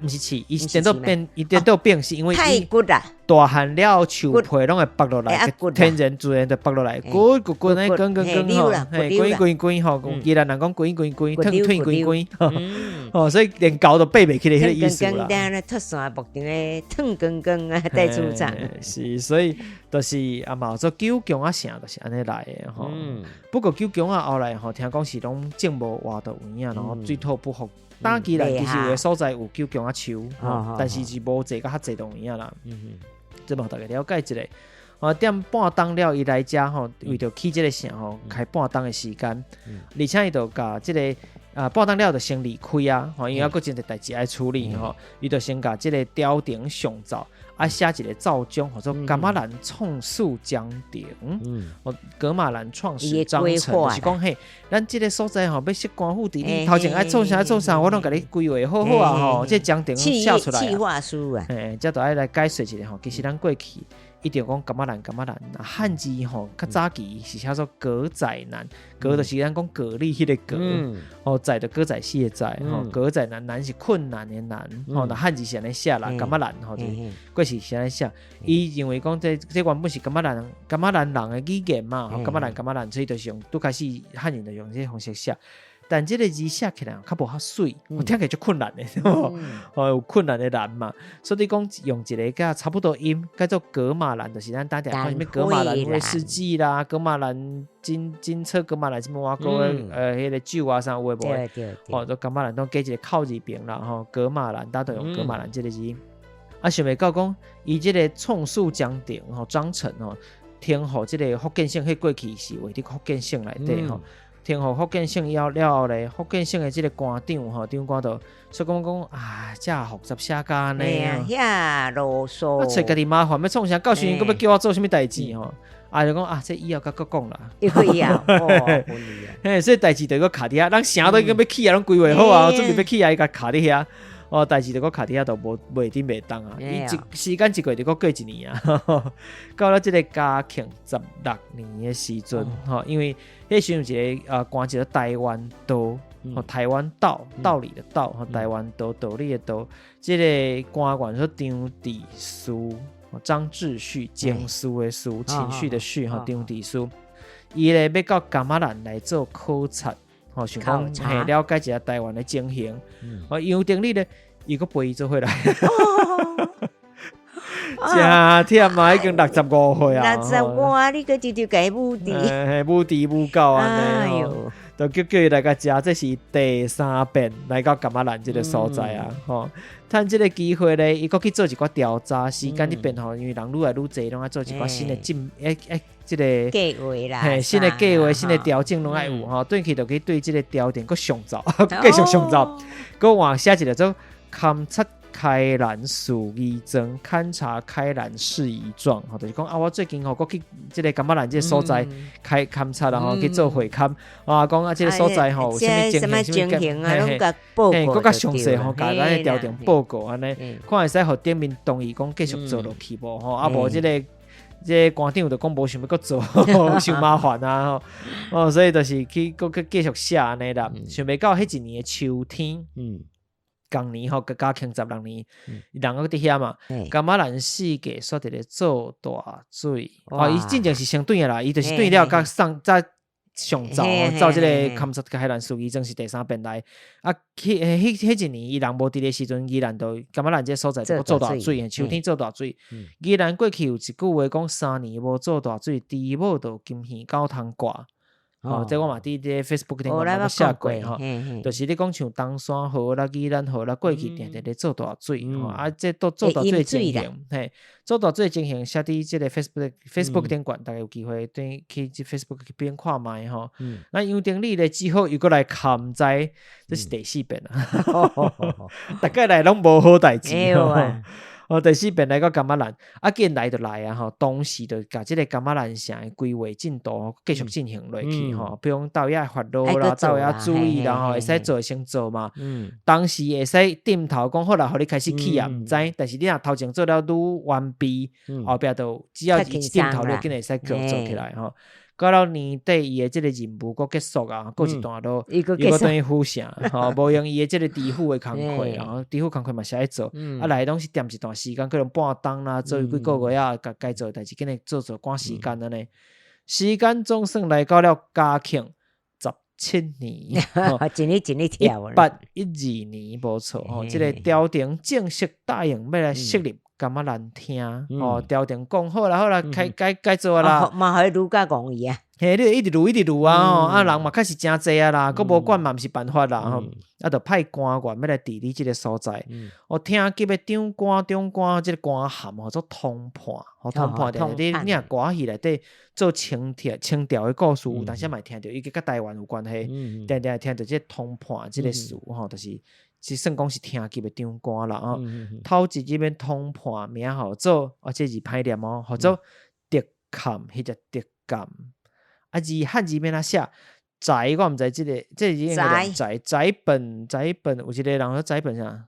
A: 毋是刺，伊是顛倒變，伊顛倒變，是因為
B: 太骨啦。
A: 大漢了後樹皮攏會剝落來，天然自然就剝落來，骨骨骨呢，滾滾滾吼，嘿，滾滾滾吼，宜蘭人講滾滾滾，褪褪滾滾，哦，所以連狗都爬袂起來，彼个意思啦。
B: 脫線木場的褪光光啊，帶出場。
A: 是，所以就是啊嘛，做九芎仔城就是按呢來的吼。不過九芎仔後來吼，聽講是攏種無活到有影，然後水土不服。早期來其實有的所在有九芎仔樹，但是是無濟甲較濟都有影啦。這嘛大家了解一下。哦，踮半冬了，伊來遮吼，為著起這个城吼，開半冬的時間，而且伊就共這个啊半冬了就先離開啊，吼，因為猶閣真濟代誌愛處理吼，伊就先共這个朝廷上奏，啊寫一个奏章，號做噶瑪蘭創始章程，哦，噶瑪蘭創始章程，就是講嘿，咱這个所在吼，欲設官府治理，頭前愛創啥創啥，我攏共你規劃好好啊吼，這个章程寫出來
B: 啊，計劃書啊，
A: 嘿，這就愛來解說一下吼，其實咱過去。一定講噶瑪蘭，噶瑪蘭，漢字吼較早期是寫做閣仔難，閣就是咱講蛤蜊彼个蛤，哦，仔就歌仔戲的仔，吼，閣仔難，難是困難的難，吼，那漢字是按呢寫啦，噶瑪蘭吼，過去是按呢寫，伊認為講這這原本是噶瑪蘭，噶瑪蘭人的語言嘛，噶瑪蘭噶瑪蘭，所以就是用拄開始漢人就用這个方式寫。但這个字寫起來較無遐媠，我聽起來足困難的，哦，有困難的難嘛。所以講用一个佮差不多音，叫做噶瑪蘭，就是咱當定看啥物噶瑪蘭威士忌啦，噶瑪蘭金金車，噶瑪蘭啥物碗糕的，彼个酒啊啥有的無的，哦，就噶瑪蘭攏加一个口字邊啦，吼，噶瑪蘭，大都用噶瑪蘭這个字。啊，想袂到講，伊這个創始章程吼，章程吼，停予這个福建省，彼過去是位佇福建省內底吼。停予福建省了了後咧，福建省的這个官長吼，長官就說講講啊，遮複雜寫甲按呢，
B: 遐囉嗦，
A: 啊，揣家己麻煩欲創啥？到時陣閣欲叫我做啥物代誌吼？啊，就講啊，這以後閣閣講啦，
B: 又閣以後，
A: 嘿，所以代誌就閣卡佇遐，人城都已經欲起啊，攏規劃好啊，準備欲起啊，伊共卡佇遐。哦，代誌就閣卡佇遐，就無袂頂袂動啊！伊一時間一過就閣過一年啊，到了這个嘉慶十六年的時陣，吼，因為彼時陣有一个官叫做台灣道，吼，台灣道，道理的道，吼，台灣道，道理的道，這个官員說張治緒，張志旭，情緒的緒，情緒的緒，吼，張治緒，伊咧欲到噶瑪蘭來做考察。吼，想講嘿，了解一下台灣的情形。哦，楊定理咧，伊閣陪伊做伙來，誠忝啊，已經65歲啊。
B: 六十五啊，你閣直直共伊舞池，
A: 嘿，舞池舞到按呢，就叫叫伊來共食，這是第三遍來到噶瑪蘭這个所在啊，吼。趁這个機會咧，伊閣去做一寡調查，時間咧變吼，因為人愈來愈濟，攏愛做一寡新的進，欸欸。這个
B: 計劃啦，
A: 嘿，新的計劃、新的調整攏愛有吼，轉去就去對這个調整閣上奏，繼續上奏，閣換寫一个做勘察開蘭事宜狀，勘察開蘭事宜狀，吼，就是講啊，我最近吼，閣去這个噶瑪蘭這个所在開勘察啦吼，去做會勘啊，講啊，這个所在吼有啥物情形，啥物嘿，閣較詳細吼，共咱的調整報告按呢，看會使予頂面同意講繼續做落去無吼，啊無這个。這个官長就講無想欲閣做，傷麻煩啊！吼，哦，所以就是去閣去繼續寫按呢啦。想袂到彼一年的秋天，仝年吼，嘉慶十六年，人閣佇遐嘛，噶瑪蘭四界煞佇咧做大水。哦，伊進前是先轉來啦，伊就是轉了，佮送再。上奏奏這个勘察開蘭事宜狀是第三遍來，啊，彼彼彼一年伊人無佇咧時陣，宜蘭就噶瑪蘭這个所在就做大水，秋天做大水。宜蘭過去有一句話講，三年無做大水，豬母就金耳狗窗掛。哦，這我嘛佇這个 Facebook 頂頭嘛寫過吼，就是你講像冬山河啦、宜蘭河啦，過去定定咧做大水吼，啊，這都做大水的情形，嘿，做大水的情形寫佇這个 Facebook 頂懸，逐家有機會轉去這 Facebook 去邊看覓吼。那楊定理咧，只好又閣來勘災，這是第四遍啊，逐擺來攏無好代誌。哦，第四遍來到噶瑪蘭，啊，既然來就來啊吼，當時就共這个噶瑪蘭城的規劃進度繼續進行落去吼，比如講佗位愛發路啦，佗位愛注意啦吼，會使做先做嘛。當時會使點頭講好啦，予你開始起啊，毋知，但是你若頭前做了愈完備，後壁就只要一點頭，你就緊會使叫做起來吼。到了年底，伊的這个任務閣結束啊，過一段落，伊閣轉去府城，吼，無閒伊的這个知府的工課，然後知府工課嘛是愛做，啊來攏是踮一段時間，可能半冬啦，做幾個月啊，共該做的代誌，緊來做做趕時間按呢。時間總算來到了嘉慶十七年，
B: 一年一年跳，1812
A: 年無錯吼，這个朝廷正式答應欲來設立噶瑪蘭廳哦，朝廷講好啦好啦，開該該做啦。
B: 嘛予伊愈較戇伊啊。
A: 嘿，你一直愈一直愈啊吼，啊人嘛確實誠濟啊啦，閣無管嘛毋是辦法啦吼，啊就派官員欲來治理這个所在。哦，廳級的長官長官這个官銜號做通判，吼通判就是你你若歌仔戲內底做清調清調的故事，有當時嘛會聽著，伊佮台灣有關係，定定會聽著這个通判這个詞吼，就是。是算講是廳級的長官啦，吼，頭一任的通判名號做，哦，這字歹念哦，號做德坎，彼隻德坎。啊字漢字欲按怎寫？翟我毋知這个，這個字應該念翟，翟本，翟本，有一個人說翟本啥？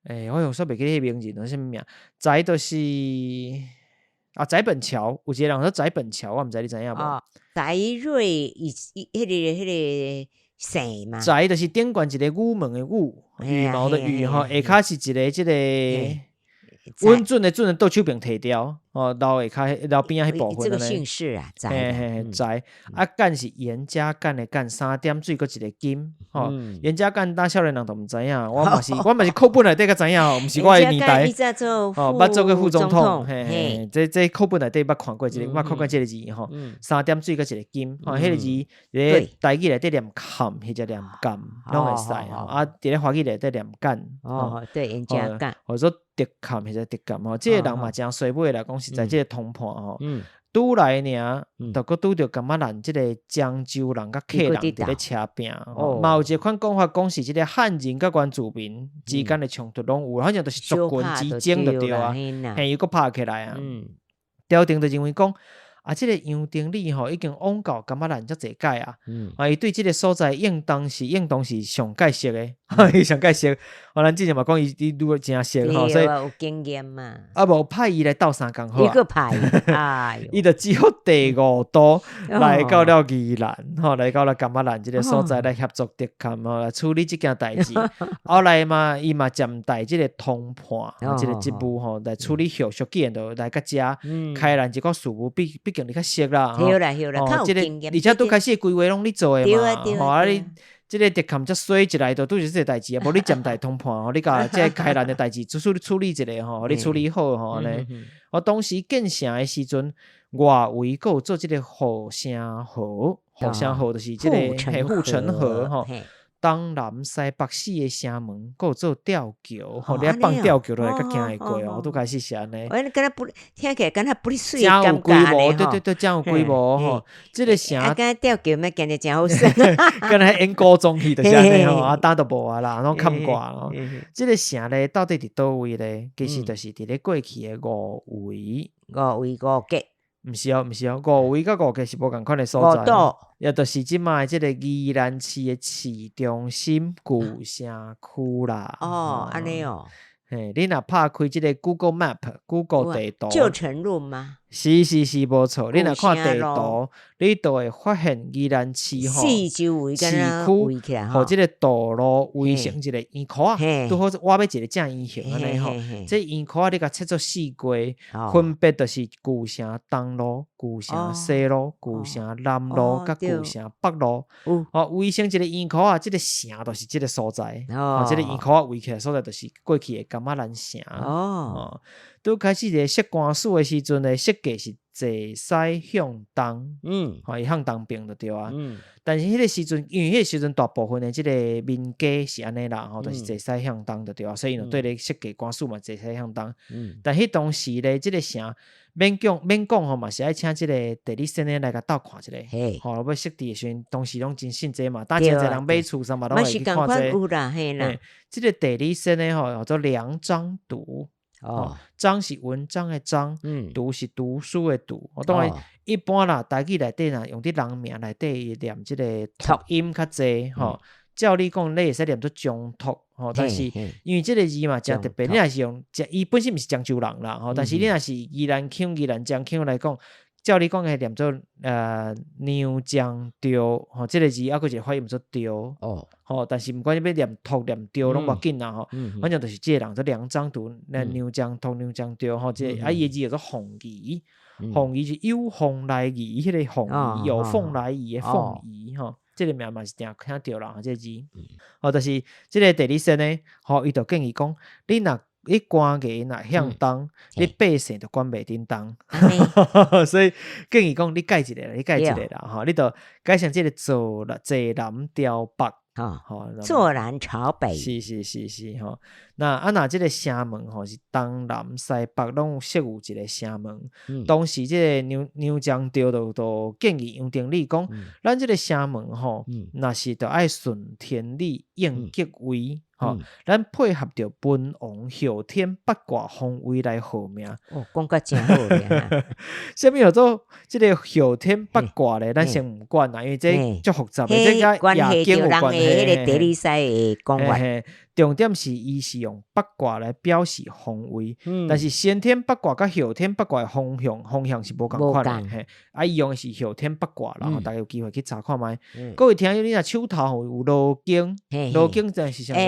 A: 欸，我有煞袂記得彼個名字，啥物名？翟就是啊，翟本橋，有一個人說翟本橋，我毋知你知影無？
B: 翟瑞伊伊彼个彼个。姓嘛，
A: 翟就是頂懸一个羽毛的羽，羽毛的羽吼，下跤是一个這个穩準的準的倒手邊提掉，哦，樓下跤樓邊仔彼部分。
B: 這個姓氏啊，
A: 嘿嘿，翟啊，干是嚴家淦的淦，三點水閣一个金，吼，嚴家淦當少年人都毋知影，我嘛是課本內底才知影吼，毋是我的年代。哦，捌做過副總統，嘿嘿，這課本內底捌看過這个，捌看過這个字吼，三點水閣一个金，吼，彼个字佇咧台語內底念坎，或者念甘，攏會使吼，啊，佇咧華語內底念干，
B: 哦，對，嚴家淦，
A: 或者說德坎或者德甘吼，這个人嘛誠衰尾來講，實在這个通判吼，拄來爾，就閣拄著柑仔蘭這个漳州人佮客人佇咧車拚，嘛有一款講法講是這个漢人佮原住民之間的衝突攏有，反正就是族群之爭就對啊，嘿，又閣拍起來啊。朝廷就認為講，啊，這个楊廷禮吼已經往到柑仔蘭遮濟擺啊，啊，伊對這个所在應當是上蓋熟的，伊上蓋熟。我咱之前嘛講伊愈誠熟吼，所以
B: 有經驗嘛。
A: 啊，無派伊來鬥相共好
B: 啊。伊閣派，哎喲，
A: 伊就只好第五度來到了宜蘭，吼，來到了柑仔蘭這个所在來協助特勘吼來處理這件代誌。後來嘛，伊嘛暫代這个通判，這个職務吼來處理後續，既然就來到遮，開蘭這個事務，畢竟你較熟啦，
B: 對啦對啦，較有經驗。
A: 而且拄開始規劃攏你做的嘛，吼啊你。這个特勘遮衰一來就拄著這个代誌啊，無你暫代通判吼，你共這个開蘭的代誌處理一下吼，你處理好吼按呢。我當時建城的時陣，外圍閣有做這个護城河，護城河就是這个護城河吼。東南西北四个城門，閣有做吊橋，吼，你愛放吊橋落來，才行會過哦。拄開始是按呢。
B: 喂，敢若不聽起來敢若不水
A: 誠有規模，對對對，誠有規模吼。這个城，
B: 啊，敢若吊橋欲行得誠好耍，
A: 敢若演古裝戲就是按呢吼，啊，當都無啊啦，攏崁掛咯。這个城咧，到底佇佗位咧？其實就是佇咧過去的五圍，
B: 五圍五結。
A: 毋是哦，毋是哦，五圍佮五結是無仝款的所在，也就是這擺這个宜蘭市的市中心舊城區啦。
B: 哦，按呢哦。
A: 嘿，你若拍開這个 Google Map、Google 地圖，
B: 舊城路嗎？
A: 是是是，無錯。你若看地圖，你就會發現宜蘭市吼，
B: 市
A: 區予這个道路圍成一个圓箍仔，拄好倚欲一个正圓形按呢吼。這圓箍仔你共切做四塊，分別就是舊城東路、舊城西路、舊城南路佮舊城北路。哦，圍成一个圓箍仔，這个城就是這个所在。哦，這个圓箍仔圍起來所在就是過去的柑仔蘭城。哦，拄開始佇設官署的時陣咧，設計是坐西向東，吼，伊向東邊就對啊。但是彼个時陣，因為彼个時陣大部分的這个民家是按呢啦，吼，就是坐西向東就對啊，所以𪜶就對咧設計官署嘛，坐西向東。但彼當時咧，這个城免講免講吼，嘛是愛請這个地理先生來共鬥看一下，吼，欲設置的時陣，當時攏真信這嘛，當真濟人買厝啥嘛，攏會去看這個。這个地理先生吼，叫做梁章篤。哦，章是文章的章，讀是讀書的讀。我當然一般啦，台語內底若用佇人名內底念這个讀音較濟吼。照理講，你會使念做章讀吼，但是因為這个字嘛誠特別，你若是用，伊本身毋是漳州人啦吼，但是你若是宜蘭腔、宜蘭漳腔來講，照理講會念做梁章著吼，這个字猶閣一个發音做著哦，吼，但是毋管你欲念讀念著攏無要緊啦吼，反正就是這个人做梁章篤，那梁章讀梁章著吼，這個啊伊的字叫做鳳儀，鳳儀是有鳳來儀，彼个鳳儀有鳳來儀的鳳儀吼，這个名嘛是定聽著啦，這个字，吼，就是這个地理先生吼，伊就建議講，你若你官衙若向東，你百姓就管袂振東，所以建議講你改一下，你改一下啦，吼，你就改成這个坐坐南朝北，
B: 吼，坐南朝北，
A: 是是是是吼。那啊，若這个城門吼是東南西北攏設有一个城門。當時這个梁章著就建議楊廷禮講，咱這个城門吼，若是著愛順天理應吉位。吼，咱配合著文王後天八卦方位來號名。
B: 哦，講甲誠好咧。
A: 啥物叫做這个後天八卦咧？咱先毋管啦，因為這足複雜的，這佮易經有關係。
B: 彼个地理師的講法。
A: 重點是伊是用八卦來表示方位，但是先天八卦佮後天八卦的方向是無仝款的，嘿，啊，伊用的是後天八卦啦，大家有機會去查看覓。各位聽友，你若手頭有羅經，羅經這是啥物？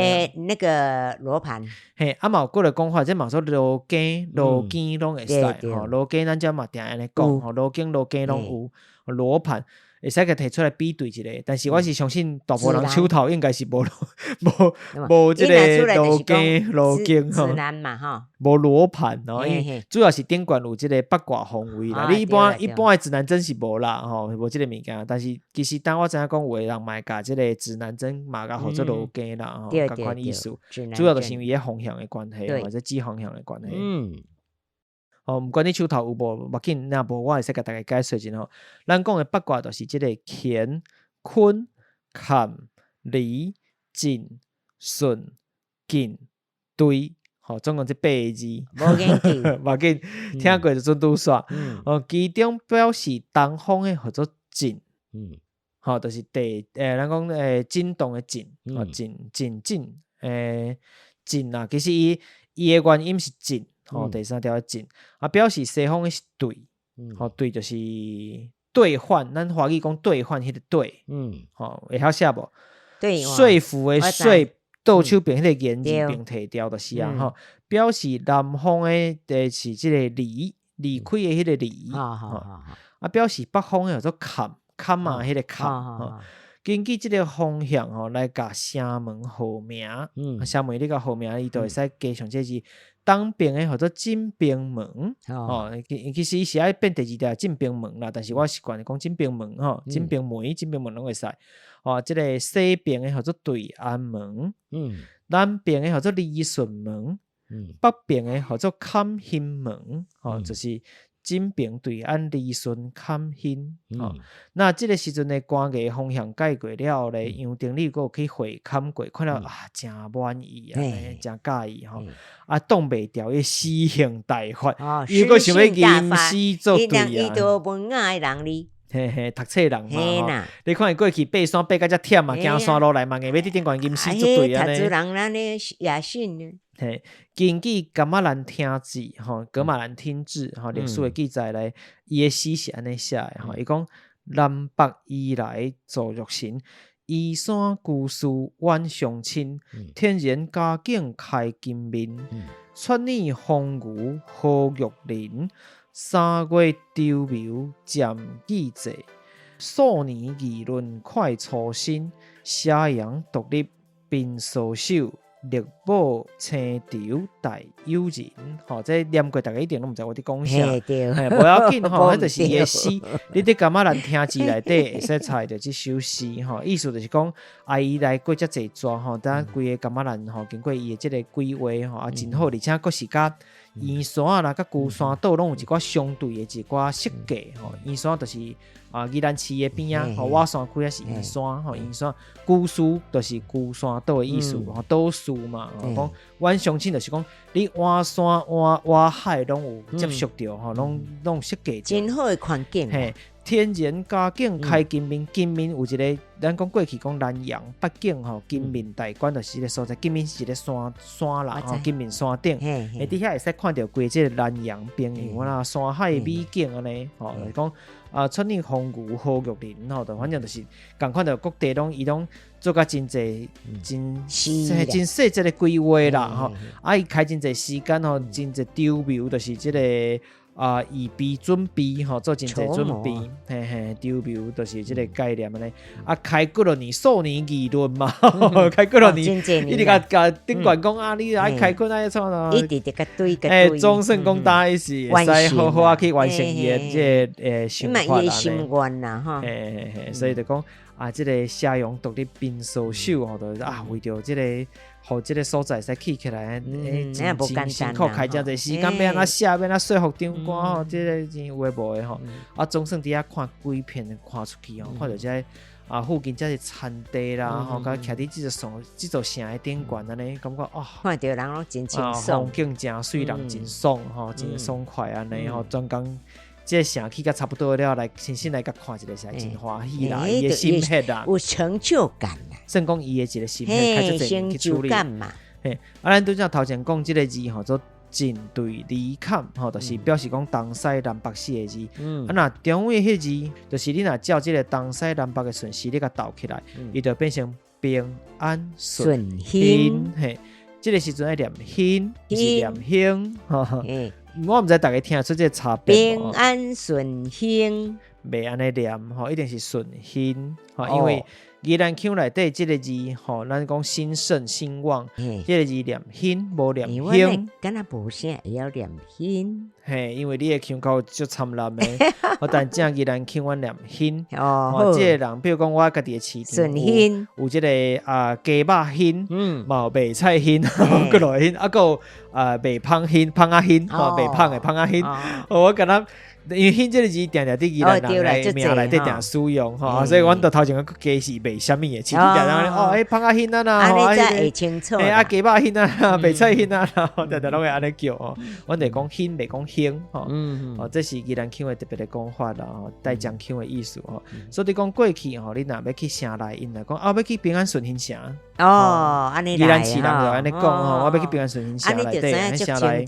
B: 那個羅盤。
A: 嘿，啊嘛有閣一个講法，這嘛說羅經、羅經攏會使吼，羅經咱遮嘛定按呢講吼，羅經、羅經攏有羅盤。會使共提出來比對一下，但是我是相信大部分人手頭應該是無無無這個羅經羅經吼，無羅盤吼，因為主要是頂懸有這個八卦方位啦。你一般的指南針是無啦吼，無這個物件。但是其實當我知影講，有的人嘛會共這個指南針嘛共號做羅經啦吼，仝款意思。主要就是因為伊方向的關係，或者指方向的關係。哦，毋管你手頭有無，無要緊，若無我會使共大家解說一下吼。咱講的八卦就是這個乾、坤、坎、離、震、巽、艮、兌，吼，總共這八个字。
B: 無研究，
A: 無要緊，聽過就準拄煞。哦，其中表示東方的號做震，吼，就是地，咱講震動的震，哦，震震震，震啊，其實伊的原音是震。吼，第三條的震，啊，表示西方的是兌，吼，兌就是兌換，咱華語講兌換彼個兌，吼，會曉寫無？說服的說，倒手邊彼個言字邊提掉就是啊，吼，表示南方的就是這個離，離開的彼個離，啊，表示北方的叫做坎，坎啊，彼個坎，吼。根據這個方向吼來共城門號名，城門你共號名，伊就會使加上這個字。東邊的號做進兵門，吼，其實伊是愛變第二條進兵門啦，但是我習慣講進兵門吼，進兵門、進兵門攏會使。吼，這個西邊的號做對安門，南邊的號做離順門，北邊的號做坎興門，吼，就是進平對安離順坎興，吼。那這個時陣的官衙方向改過了後咧，楊廷禮閣有去會勘過，看了啊，誠滿意啊，誠佮意吼。啊，擋袂牢伊詩興大發，伊閣想欲吟詩作對啊。
B: 伊都文雅的人哩。
A: 嘿嘿，讀冊人嘛吼。你看伊過去爬山爬甲遮忝啊，行山路來嘛，硬欲佇頂懸吟詩作對按呢。
B: 讀書人咱的野心呢。
A: 嘿，根據噶瑪蘭廳志吼，噶瑪蘭廳志吼，歷史的記載來，伊的詩是按呢寫的吼，伊講南北移來造玉神，依山居士遠相親，天然佳境開金面，撮耳風雨好玉林，三月籌謀漸記載，數年議論快初心，斜陽獨立貧搔首。力保青州大友人，吼，這念過，大家一定攏毋知我佇講啥，嘿，無要緊吼，彼就是伊的詩。你佇噶瑪蘭廳志內底會使查著這首詩，吼，意思就是講，啊，伊來過遮濟逝吼，等規个噶瑪蘭吼，經過伊的這个規劃吼，啊，真好，而且閣是佮圓山啦，佮龜山島攏有一寡相對的一寡設計吼，圓山就是啊，宜蘭市的邊仔，吼，瓦山區仔是圓山，吼，圓山龜嶼就是龜山島的意思，吼，島嶼嘛，講阮鄉親就是講，你倚山倚倚海攏有接觸著，吼，攏設計。
B: 真好的環境。
A: 嘿，天然佳境開金面，金面有一个，咱講過去講南洋八景吼，金面大觀就是這个所在，金面是一个山山啦，吼，金面山頂，欸，佇遐會使看著規這个南洋平原啦，山海美景按呢，吼，就是講。啊，撮耳風雨好玉林吼，就反正就是仝款，就各地攏伊攏做甲真濟真真細節的規劃啦吼。啊，伊開真濟時間吼，真濟籌謀，就是這個啊，預備準備吼，做真濟準備，嘿嘿，籌謀就是這個概念按呢。啊，開幾落年，數年議論嘛，開幾落年，一直共共頂懸講啊，你愛開墾愛創啥？
B: 一直佇共對共
A: 對。總算講大意是會使好好仔去完成伊的這个想法啦。
B: 心願啦，吼。
A: 嘿嘿嘿，所以就講啊，這个斜陽獨立貧搔首吼，就是啊，為著這个，予這个所在會使起起來，欸，真真辛苦，開誠濟時間，欲按怎寫，欲按怎說服長官吼，這个真有的無的吼。啊，總算佇遐看規片看出去吼，看著這个啊，附近這是田地啦，吼，佮徛佇這座城的頂懸按呢，感覺啊，
B: 看著人攏真清爽，
A: 風景誠媠，人真爽吼，真爽快按呢吼，專工。這個城起甲差不多了，來親身來共看一下，是真歡喜啦，伊的心血啦，
B: 有成就感啦，
A: 算講伊的一個心血，開足濟年去處理。嘿，啊，咱拄才頭前講這個字吼，做進對離坎吼，就是表示講東西南北四個字。啊，若中位彼字，就是你若照這個東西南北的順序，你共鬥起來，伊就變成平安順興。嘿，這個時陣愛念興，毋是念興。我毋知逐家聽出這個差別。
B: 平安順興，
A: 袂按呢念吼，一定是順興吼，因為宜蘭腔內底這個字吼，咱講興盛興旺，這個字念興，無念興。
B: 敢若無啥會曉念興。
A: 嘿，因為你的腔口足參南的，但正宜蘭腔阮念興。哦，這個人，比如講我家己的市場，有這個啊雞肉興，嘛有賣菜興，閣落興，啊閣有啊賣芳興，芳仔興，吼賣芳的芳仔興。我感覺。因為興這個字定定佇宜蘭人的名內底定使用吼，所以阮就頭前閣解釋賣啥物的，市場定定哦，欸芳仔興啊啦，
B: 按呢才會清楚。
A: 欸啊雞肉興啊，白菜興啊，定定攏會按呢叫吼。阮就講興，袂講興吼。哦，這是宜蘭腔的特別的講法啦，吼，帶漳腔的意思吼。所以講過去吼，你若欲去城內，𪜶若講啊，欲去平安順興城。
B: 哦，按呢
A: 宜蘭市人就按呢講吼，我欲去平安順興城內底，城內。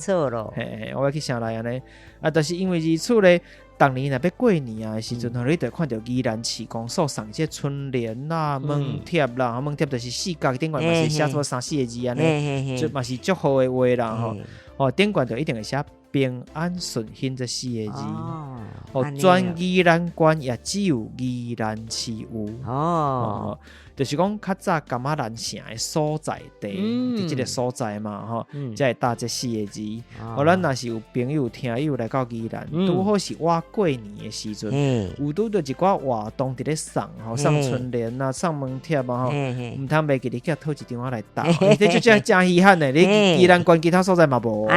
A: 嘿嘿，我欲去城內按呢。啊，但是因為如此咧，逐年若欲過年啊的時陣吼，你就會看著宜蘭市公所送這春聯啦、門貼啦，門貼就是四角頂懸嘛是寫出三四個字按呢，就嘛是祝福的話啦吼。哦，頂懸就一定會寫平安順興這四個字。哦，全宜蘭縣也只有宜蘭市有。哦。就是講較早柑仔蘭城的所在地，佇這個所在嘛，吼，才會打這四個字。哦，咱若是有朋友聽友來到宜蘭，拄好是我過年的時陣，有拄著一寡活動佇咧送，吼，送春聯啊，送門貼啊，吼，毋通袂記得去討一張仔來貼，這就真真稀罕的，你宜蘭縣其他所在嘛無，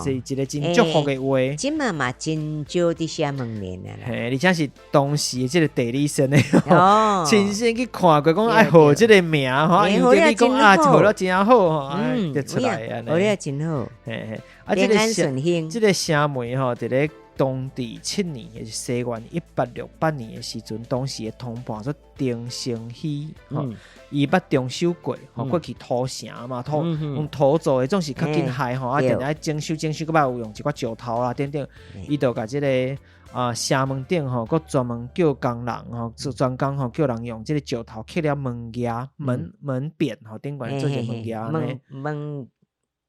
A: 是一個真祝福的話。
B: 這馬嘛真少佇寫門聯啊，
A: 嘿，而且是當時的這個地理先的，親身去看過講。愛號這個名吼，因為你講啊，號了真好吼，就出來按呢。
B: 號了真好，
A: 嘿嘿。啊，這個城，這個城門吼，佇咧同治七年，也是西元1868年的時陣，當時的通判做丁成禧，吼，伊捌裝修過，吼，過去土城嘛，土用土做的，總是較緊害吼，啊，定定愛整修整修，閣捌有用一寡石頭啊等等，伊就共這個。啊，城門頂吼，閣專門叫工人吼，做專工吼，叫人用這個石頭刻了門額、門門匾吼，頂懸做一個門額
B: 按呢。門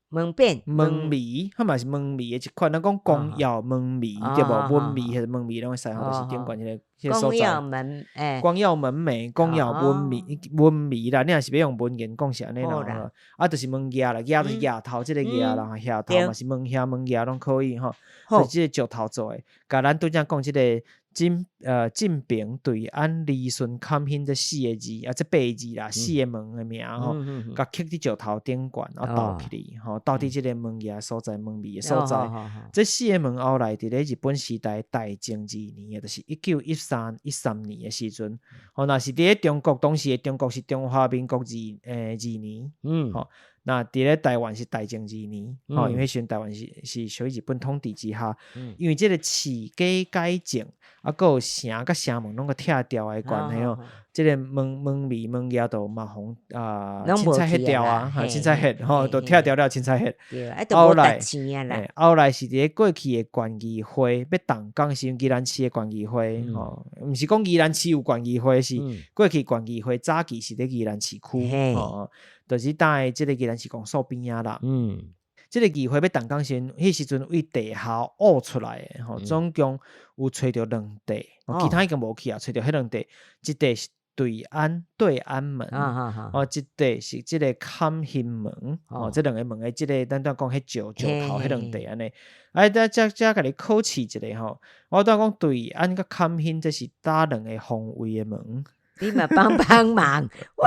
B: 門匾。
A: 門楣，彼嘛是門楣的一款。咱講光耀門楣對無？門楣還是門楣攏會使吼，就是頂懸彼個彼個所在。
B: 光耀門，欸。
A: 光耀門楣，光耀門楣，門楣啦。你若是欲用文言講是按呢啦，啊，就是門額啦，額就是額頭這個額啦，額頭嘛是門額門額攏可以吼。就這個石頭做的，共咱拄才講這個進進平對安離順坎興這四個字啊，這八個字啦，四個門的名吼，共刻佇石頭頂懸，啊鬥起來吼，鬥佇這個門額所在、門楣的所在。這四個門後來佇咧日本時代大正二年，就是1913、13年的時陣，吼，若是佇咧中國當時的中國是中華民國二年，吼。那佇咧台灣是大正二年，吼，因為彼時陣台灣是屬於日本統治之下，因為這個市街改正，啊，閣有城佮城門攏閣拆掉的關係哦，這個門門楣門額都嘛予啊凊彩彼掉啊，凊彩彼吼，都拆掉了凊彩彼。後來，後來是佇咧過去的縣議會欲動工時陣，宜蘭市的縣議會吼，毋是講宜蘭市有縣議會，是過去縣議會早期是佇宜蘭市區吼。就是佇這個宜蘭市公所邊仔啦。這個議會欲動工時，彼時陣對地下挖出來的吼，總共有揣著兩塊，其他已經無去啊，揣著彼兩塊，一塊是對安對安門，哦，一塊是這個坎興門，哦，這兩個門的這個咱拄講彼石石頭彼兩塊按呢。啊，遮遮遮共你考試一下吼，我拄講對安佮坎興，這是佗兩個方位的門？
B: 你嘛幫幫忙，我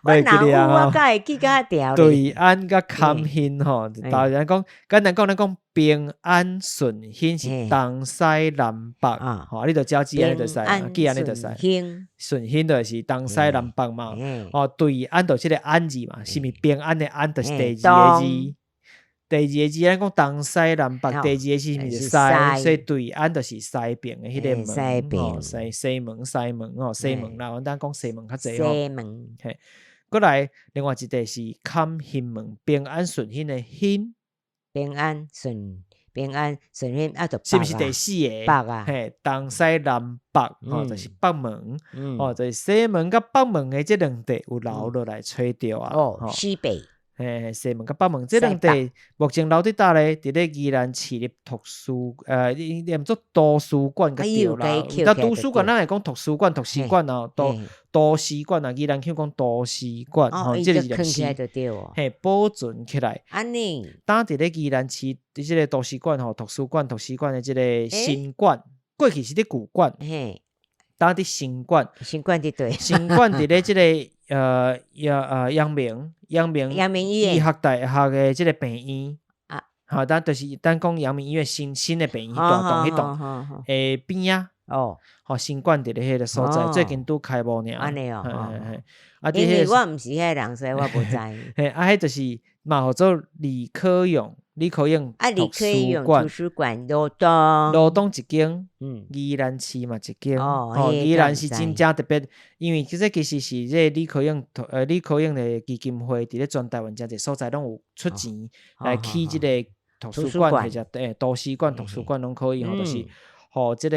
B: 我若有我敢會記較牢。
A: 對安佮坎興吼，當然講簡單講，咱講平安順興是東西南北，吼，你著只記按呢就會使，記按呢就會使。順興就是東西南北嘛，哦，對安就這個安字嘛，是毋平安的安，就是第二個字。第二个字咱講東西南北，第二個是毋是西？所以對岸就是西邊的彼个門，吼，西西門西門吼，西門啦，阮當講西門較濟吼。
B: 西門。
A: 嘿，閣來另外一個是坎興門，平安順興的興。
B: 平安順平安順興啊，
A: 是毋是第四個？
B: 北啊。
A: 嘿，東西南北吼，就是北門，吼，就是西門佮北門的這兩塊有留落來揣著啊。
B: 哦，西北。
A: 嘿，西門佮北門這兩塊目前留佇佗咧？佇咧宜蘭市立圖書，念做圖書館較對啦。那圖書館，咱會講圖書館、圖書館哦，圖圖書館啊，宜蘭腔講圖書館，吼，這個是嘿，保存起來。
B: 按呢？
A: 當佇咧宜蘭市，佇這個圖書館吼，圖書館、圖書館的這個新館，過去是佇舊館。當佇新館。
B: 新館佇佗？
A: 新館佇咧這個陽明陽明
B: 陽明醫
A: 學大學的這個病院啊，好，咱就是咱講陽明醫院新新的病院大棟彼棟的邊仔哦，吼，新館佇咧彼個所在，最近拄開幕爾。
B: 按呢哦，啊，因為我毋是彼个人，所以我無知。
A: 嘿，啊，彼就是嘛，號做李科永。李科永
B: 李科永圖書館，羅東，
A: 羅東一間，宜蘭市嘛一間，哦，宜蘭是真正特別，因為這其實是這個李科永李科永的基金會，佇咧全台灣誠濟所在攏有出錢來起這個圖書館或者圖書館、圖書館攏可以吼，就是予這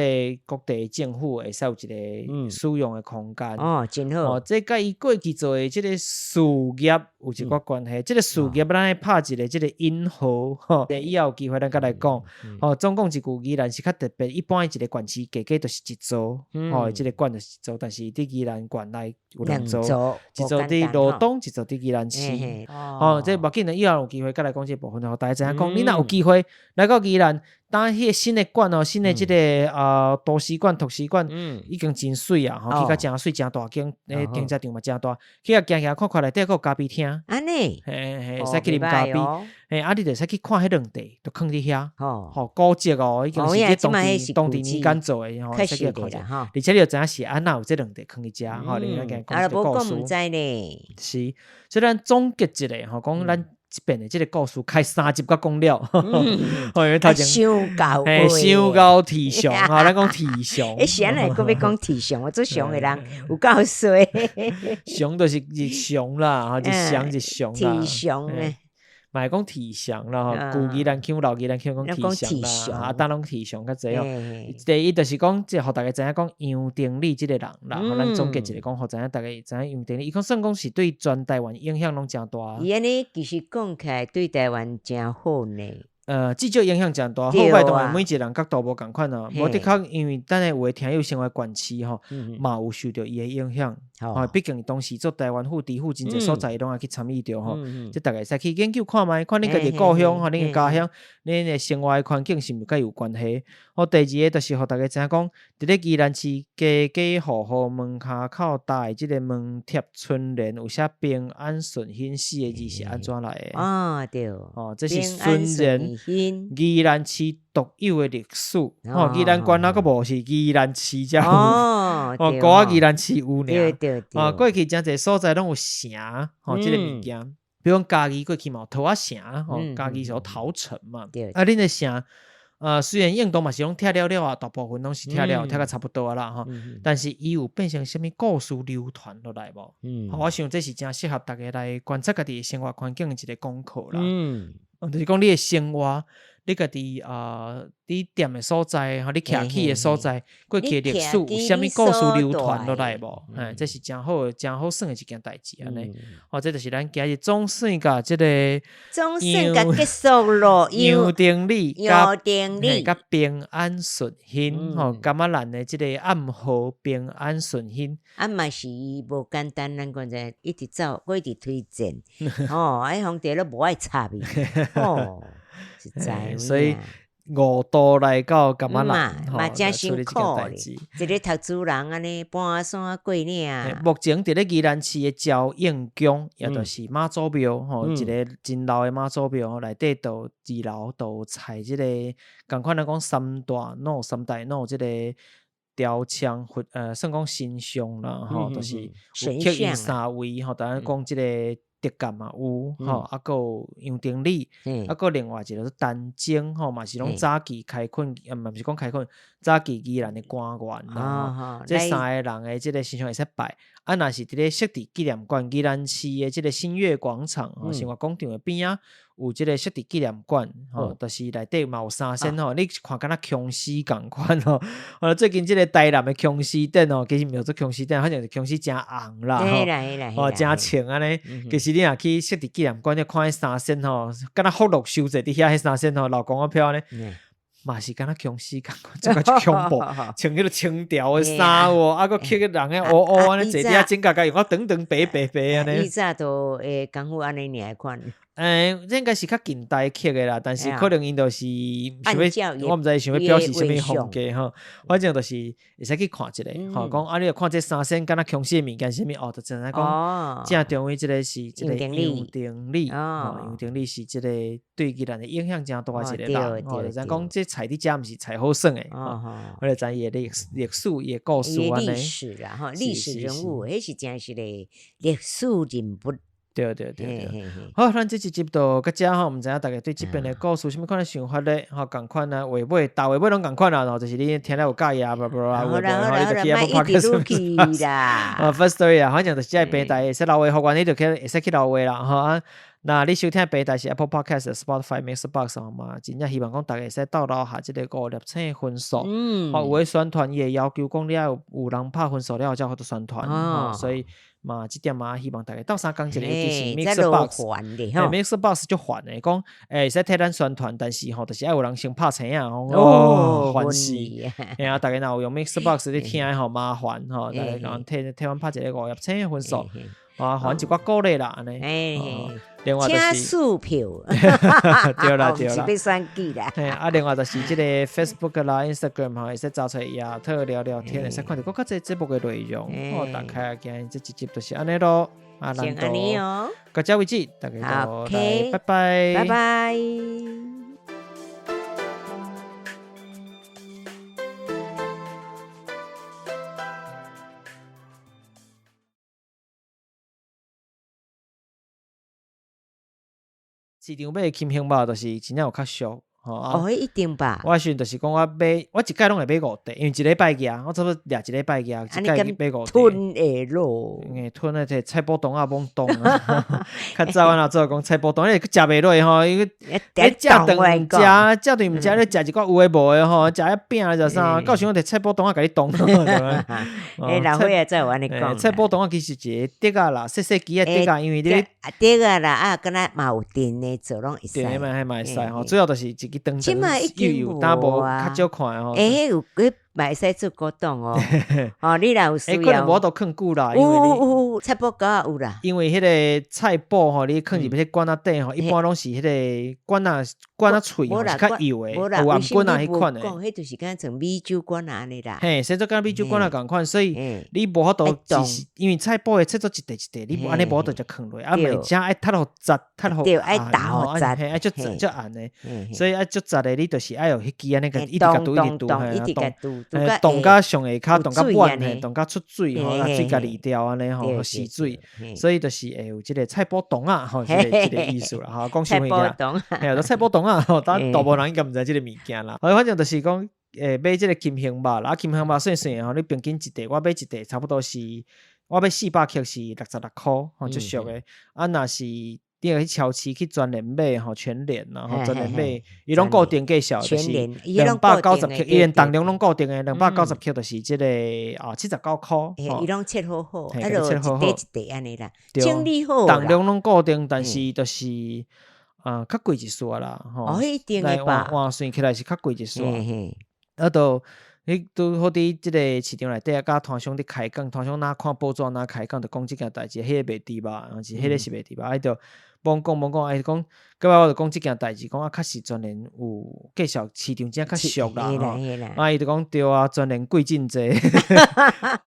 A: 個各地政府會使有一個使用的空間。
B: 哦，真好。
A: 哦，這佮伊過去做的這個事業有一寡關係。這個事業咱愛拍一個這個引號吼，以後有機會咱閣來講。吼，總共一句宜蘭是較特別，一般一個縣市加加就是一座，吼，這個縣就是一座，但是佇宜蘭縣內有兩座，一座佇羅東，一座佇宜蘭市。吼，這無要緊，以後有機會閣來講這部分，予大家知影講，你若有機會來到宜蘭。當彼個新的館哦，新的這個圖書館、圖書館已經真媠啊，吼，起甲誠媠、誠大間，停車場嘛誠大，去遐行行看看內底閣有咖啡廳，
B: 按呢，
A: 嘿嘿，會使去啉咖啡，嘿，啊，你就會使去看彼兩塊，就囥佇遐，吼，古蹟哦，已經是佇當地當地年間做的，吼，會使去看者，而且你就知影是按怎有這兩塊囥佇遮，吼，你來講這個故事。是，所以咱總結一下，吼，講咱。這遍的這個故事開三集才講了，吼，因為頭前
B: 傷厚，
A: 嘿，傷厚鐵上，吼，咱講鐵上。
B: 欸，是按呢閣欲講鐵上，我做上的人有夠衰。
A: 上就是日常啦，吼，日常日常啦。
B: 鐵上咧，
A: 嘛會講鐵上啦，吼，舊宜蘭腔、老宜蘭腔講鐵上啦，啊，當攏鐵上較濟吼。第一就是講，這予大家知影講楊廷禮這個人啦，予咱總結一下講，予知影大家知影楊廷禮，伊講算講是對全台灣影響攏誠大。
B: 伊按呢其實講起來對台灣誠好呢。
A: 至少影響誠大，好歹當然每一個人角度無仝款啊。無的確，因為等下有的聽友生活縣市吼，嘛有受著伊的影響。吼，畢竟當時做台灣府、知府真濟所在，伊攏愛去參與著吼。這逐家會使去研究看覓，看恁家己的故鄉吼，恁的家鄉，恁的生活的環境是毋是佮伊有關係？好，第二个就是予大家知影講，佇咧宜蘭市家家戶戶門跤口貼的這個門貼春聯，有寫平安順興四個字是按怎來的？
B: 哦，對。
A: 哦，這是春聯宜蘭市獨有的歷史。吼，宜蘭縣猶閣無，是宜蘭市才有。哦，古仔宜蘭市有爾。
B: 對對對。
A: 哦，過去誠濟所在攏有城，吼，這個物件，比如講嘉義過去嘛有桃仔城，吼，嘉義是有桃城嘛。啊，恁的城。雖然用途嘛是攏拆了了啊，大部分攏是拆了，拆甲差不多啊啦吼。但是伊有變成啥物故事流傳落來無？我想這是誠適合大家來觀察家己的生活環境的一個功課啦。就是講你的生活，你家己啊，你踮的所在，吼，你徛起的所在，過去的歷史有啥物故事流傳落來無？嘿，這是誠好、誠好耍的一件代誌，按呢。吼，這就是咱今日總算共這個
B: 總算共結束咯。
A: 楊廷禮
B: 楊廷禮
A: 佮平安順興，吼，感覺咱的這個暗號平安順興。
B: 啊嘛是無簡單，咱講者一直走，閣一直推進，吼，啊，彼皇帝攏無愛插伊，吼，實在。
A: 所以五度來到柑仔蘭，
B: 嘛誠辛苦咧。一个讀書人按呢搬山過嶺。
A: 目前佇咧宜蘭市的朝應宮，也就是媽祖廟，吼，一个真老的媽祖廟，內底就二樓就有採這個，仝款來講三大腦、三大腦這個雕像佛，算講神像啦，吼，就是有刻𪜶三位，吼，當然講這個。德感嘛有吼，啊，閣有楊定理，啊，閣另外一个陳征吼，嘛是攏早期開墾，嘛毋是講開墾，早期宜蘭的官員啦吼。這三个人的這个神像會使拜，啊，若是佇咧釋智紀念館，宜蘭市的這个新月廣場吼，新月廣場的邊仔有這个釋智紀念館吼，就是內底嘛有三仙吼，你看敢若殭屍仝款吼。最近這个台南的殭屍展吼，其實毋叫做殭屍展，反正是殭屍誠紅啦吼，誠穿按呢。其實你若去釋智紀念館，你看彼三仙吼，敢若福祿壽坐佇遐彼三仙吼，老公仔飄按呢，嘛是敢若殭屍仝款，這個足恐怖，穿彼个清朝的衫有無，啊，閣刻个人个烏烏按呢坐佇遐，整家家用甲長長白白白按呢。
B: 以前都會功夫按呢爾款。
A: 欸，這應該是較近代刻的啦，但是可能𪜶就是想欲，我毋知想欲表示啥物風格吼。反正就是會使去看一下，吼，講啊，你若看這三仙敢若殭屍的物件是啥物？哦，就知影講正中位這个是這个楊定理，吼，楊定理是這个對宜蘭的影響誠大的一个人，吼，就知影講這菜佇遮毋是菜好耍的，我就知伊的歷歷史伊的故事按呢。
B: 歷史啦，吼，歷史人物，彼是誠實的歷史人物。
A: 對對對對，好，咱這一集就到遮吼，毋知影大家對這邊的故事有啥物款的想法咧？吼，仝款啊，話尾大話尾攏仝款啦，吼，就是你聽了有佮意啊，blah blah 話尾吼，你就去 Apple Podcast 啊，Firstory 啊，反正就是這個平台會使留話予阮，你就去會使去留話啦，吼啊。那你收聽的平台是 Apple Podcast、Spotify、MixerBox 嘛，真正希望講大家會使鬥留下這个五粒星分數。哦，有的宣傳伊會要求講你愛有人拍分數了後才有法度宣傳，吼，所以。嘛，這點嘛，希望大家鬥相共一个，尤其是 MixerBox，MixerBox 足煩的，講會使替咱宣傳，但是吼，就是愛有人先拍星啊，哦，煩死！嘿啊，大家若有用 MixerBox 咧聽的吼，麻煩吼，大家共替替阮拍一个五粒星分數，啊，還一寡鼓勵啦，按呢。另外就是
B: 請撕票，
A: 對啦對啦，
B: 是欲選舉啦。
A: 嘿，啊，另外就是這个 Facebook 啦、Instagram 吼，會使查揣亞特聊聊天，會使看著閣較濟節目的內容。哦，大概今日這一集就是按呢囉，啊，咱就到這為止，大家都來，拜拜，
B: 拜拜。
A: 市場買金杏肉，就是真正有較俗。吼啊！
B: 哦，彼一定吧。
A: 我彼時陣就是講，我買我一擺攏會買五塊，因為一禮拜寄，我差不多掠一禮拜寄，一擺買五塊。
B: 吞會落。
A: 欸，吞的這菜脯凍仔罔凍啊！較早阮阿祖講菜脯凍，你食袂落吼，伊你食頓毋食，食頓毋食，你食一寡有的無的吼，食彼餅食啥？到時陣摕菜脯凍仔共你凍。
B: 欸，老歲仔才有按呢講。
A: 菜脯凍仔其實一个竹仔啦，細細支的竹仔，因為你。
B: 竹仔啦，啊，敢若嘛有電的做攏會使。
A: 電的嘛，嘛會使吼，主要就是一支長長幼幼，但無較少看吼。
B: 欸，彼有彼嘛會使做古董哦。哦，你若有需要。
A: 欸，可能無法度囥久啦，因為
B: 有有有菜脯糕仔有啦。
A: 因為彼个菜脯吼，你囥入彼个罐仔底吼，一般攏是彼个罐仔罐仔喙吼是較幼的，有頷棍仔彼款的。
B: 彼就是敢若像米酒罐仔按呢啦。
A: 嘿，生做敢若米酒罐仔仝款，所以你無法度只是因為菜脯會切做一塊一塊，你按呢無法度才囥落，啊，而且愛踢予實，踢予硬吼，嘿，愛足實足硬的，所以愛足實的，你就是愛用彼支按呢，一直共拄，一直拄，嘿，凍凍甲上下跤，凍甲滿，嘿，凍甲出水吼，啊，水共離掉按呢吼，洗水，所以就是會有這个菜脯凍仔吼，這个這个意思啦，吼，講傷遠去，嘿，菜脯凍仔吼，但大部分人應該毋知這个物件啦。反正就是講，欸，買這个金杏肉啦，啊，金杏肉細細的吼，你平均一塊，我買一塊差不多是，我買400克是66箍，吼，足俗的。啊，若是你若去超市去全聯買吼，全聯啦吼，全聯買，伊攏固定價數，就是290克，伊連重量攏固定的，290克就是這个啊79箍。
B: 伊攏切好好，啊，就一塊一塊按呢啦，整理好。
A: 重量攏固定，但是就是啊，較貴一絲啦，吼。
B: 哦，彼一定的吧。
A: 換算起來是較貴一絲。啊，就彼拄好佇這个市場內底啊，佮攤商佇開講，攤商若看報紙，若開講，就講這件代誌，彼个袂佇吧，還是彼个是袂佇吧，啊，伊就罔講罔講，啊，伊講，到尾我就講這件代誌，講啊，確實全聯有介紹市場真較俗啦，吼，啊，伊就講對啊，全聯貴真濟。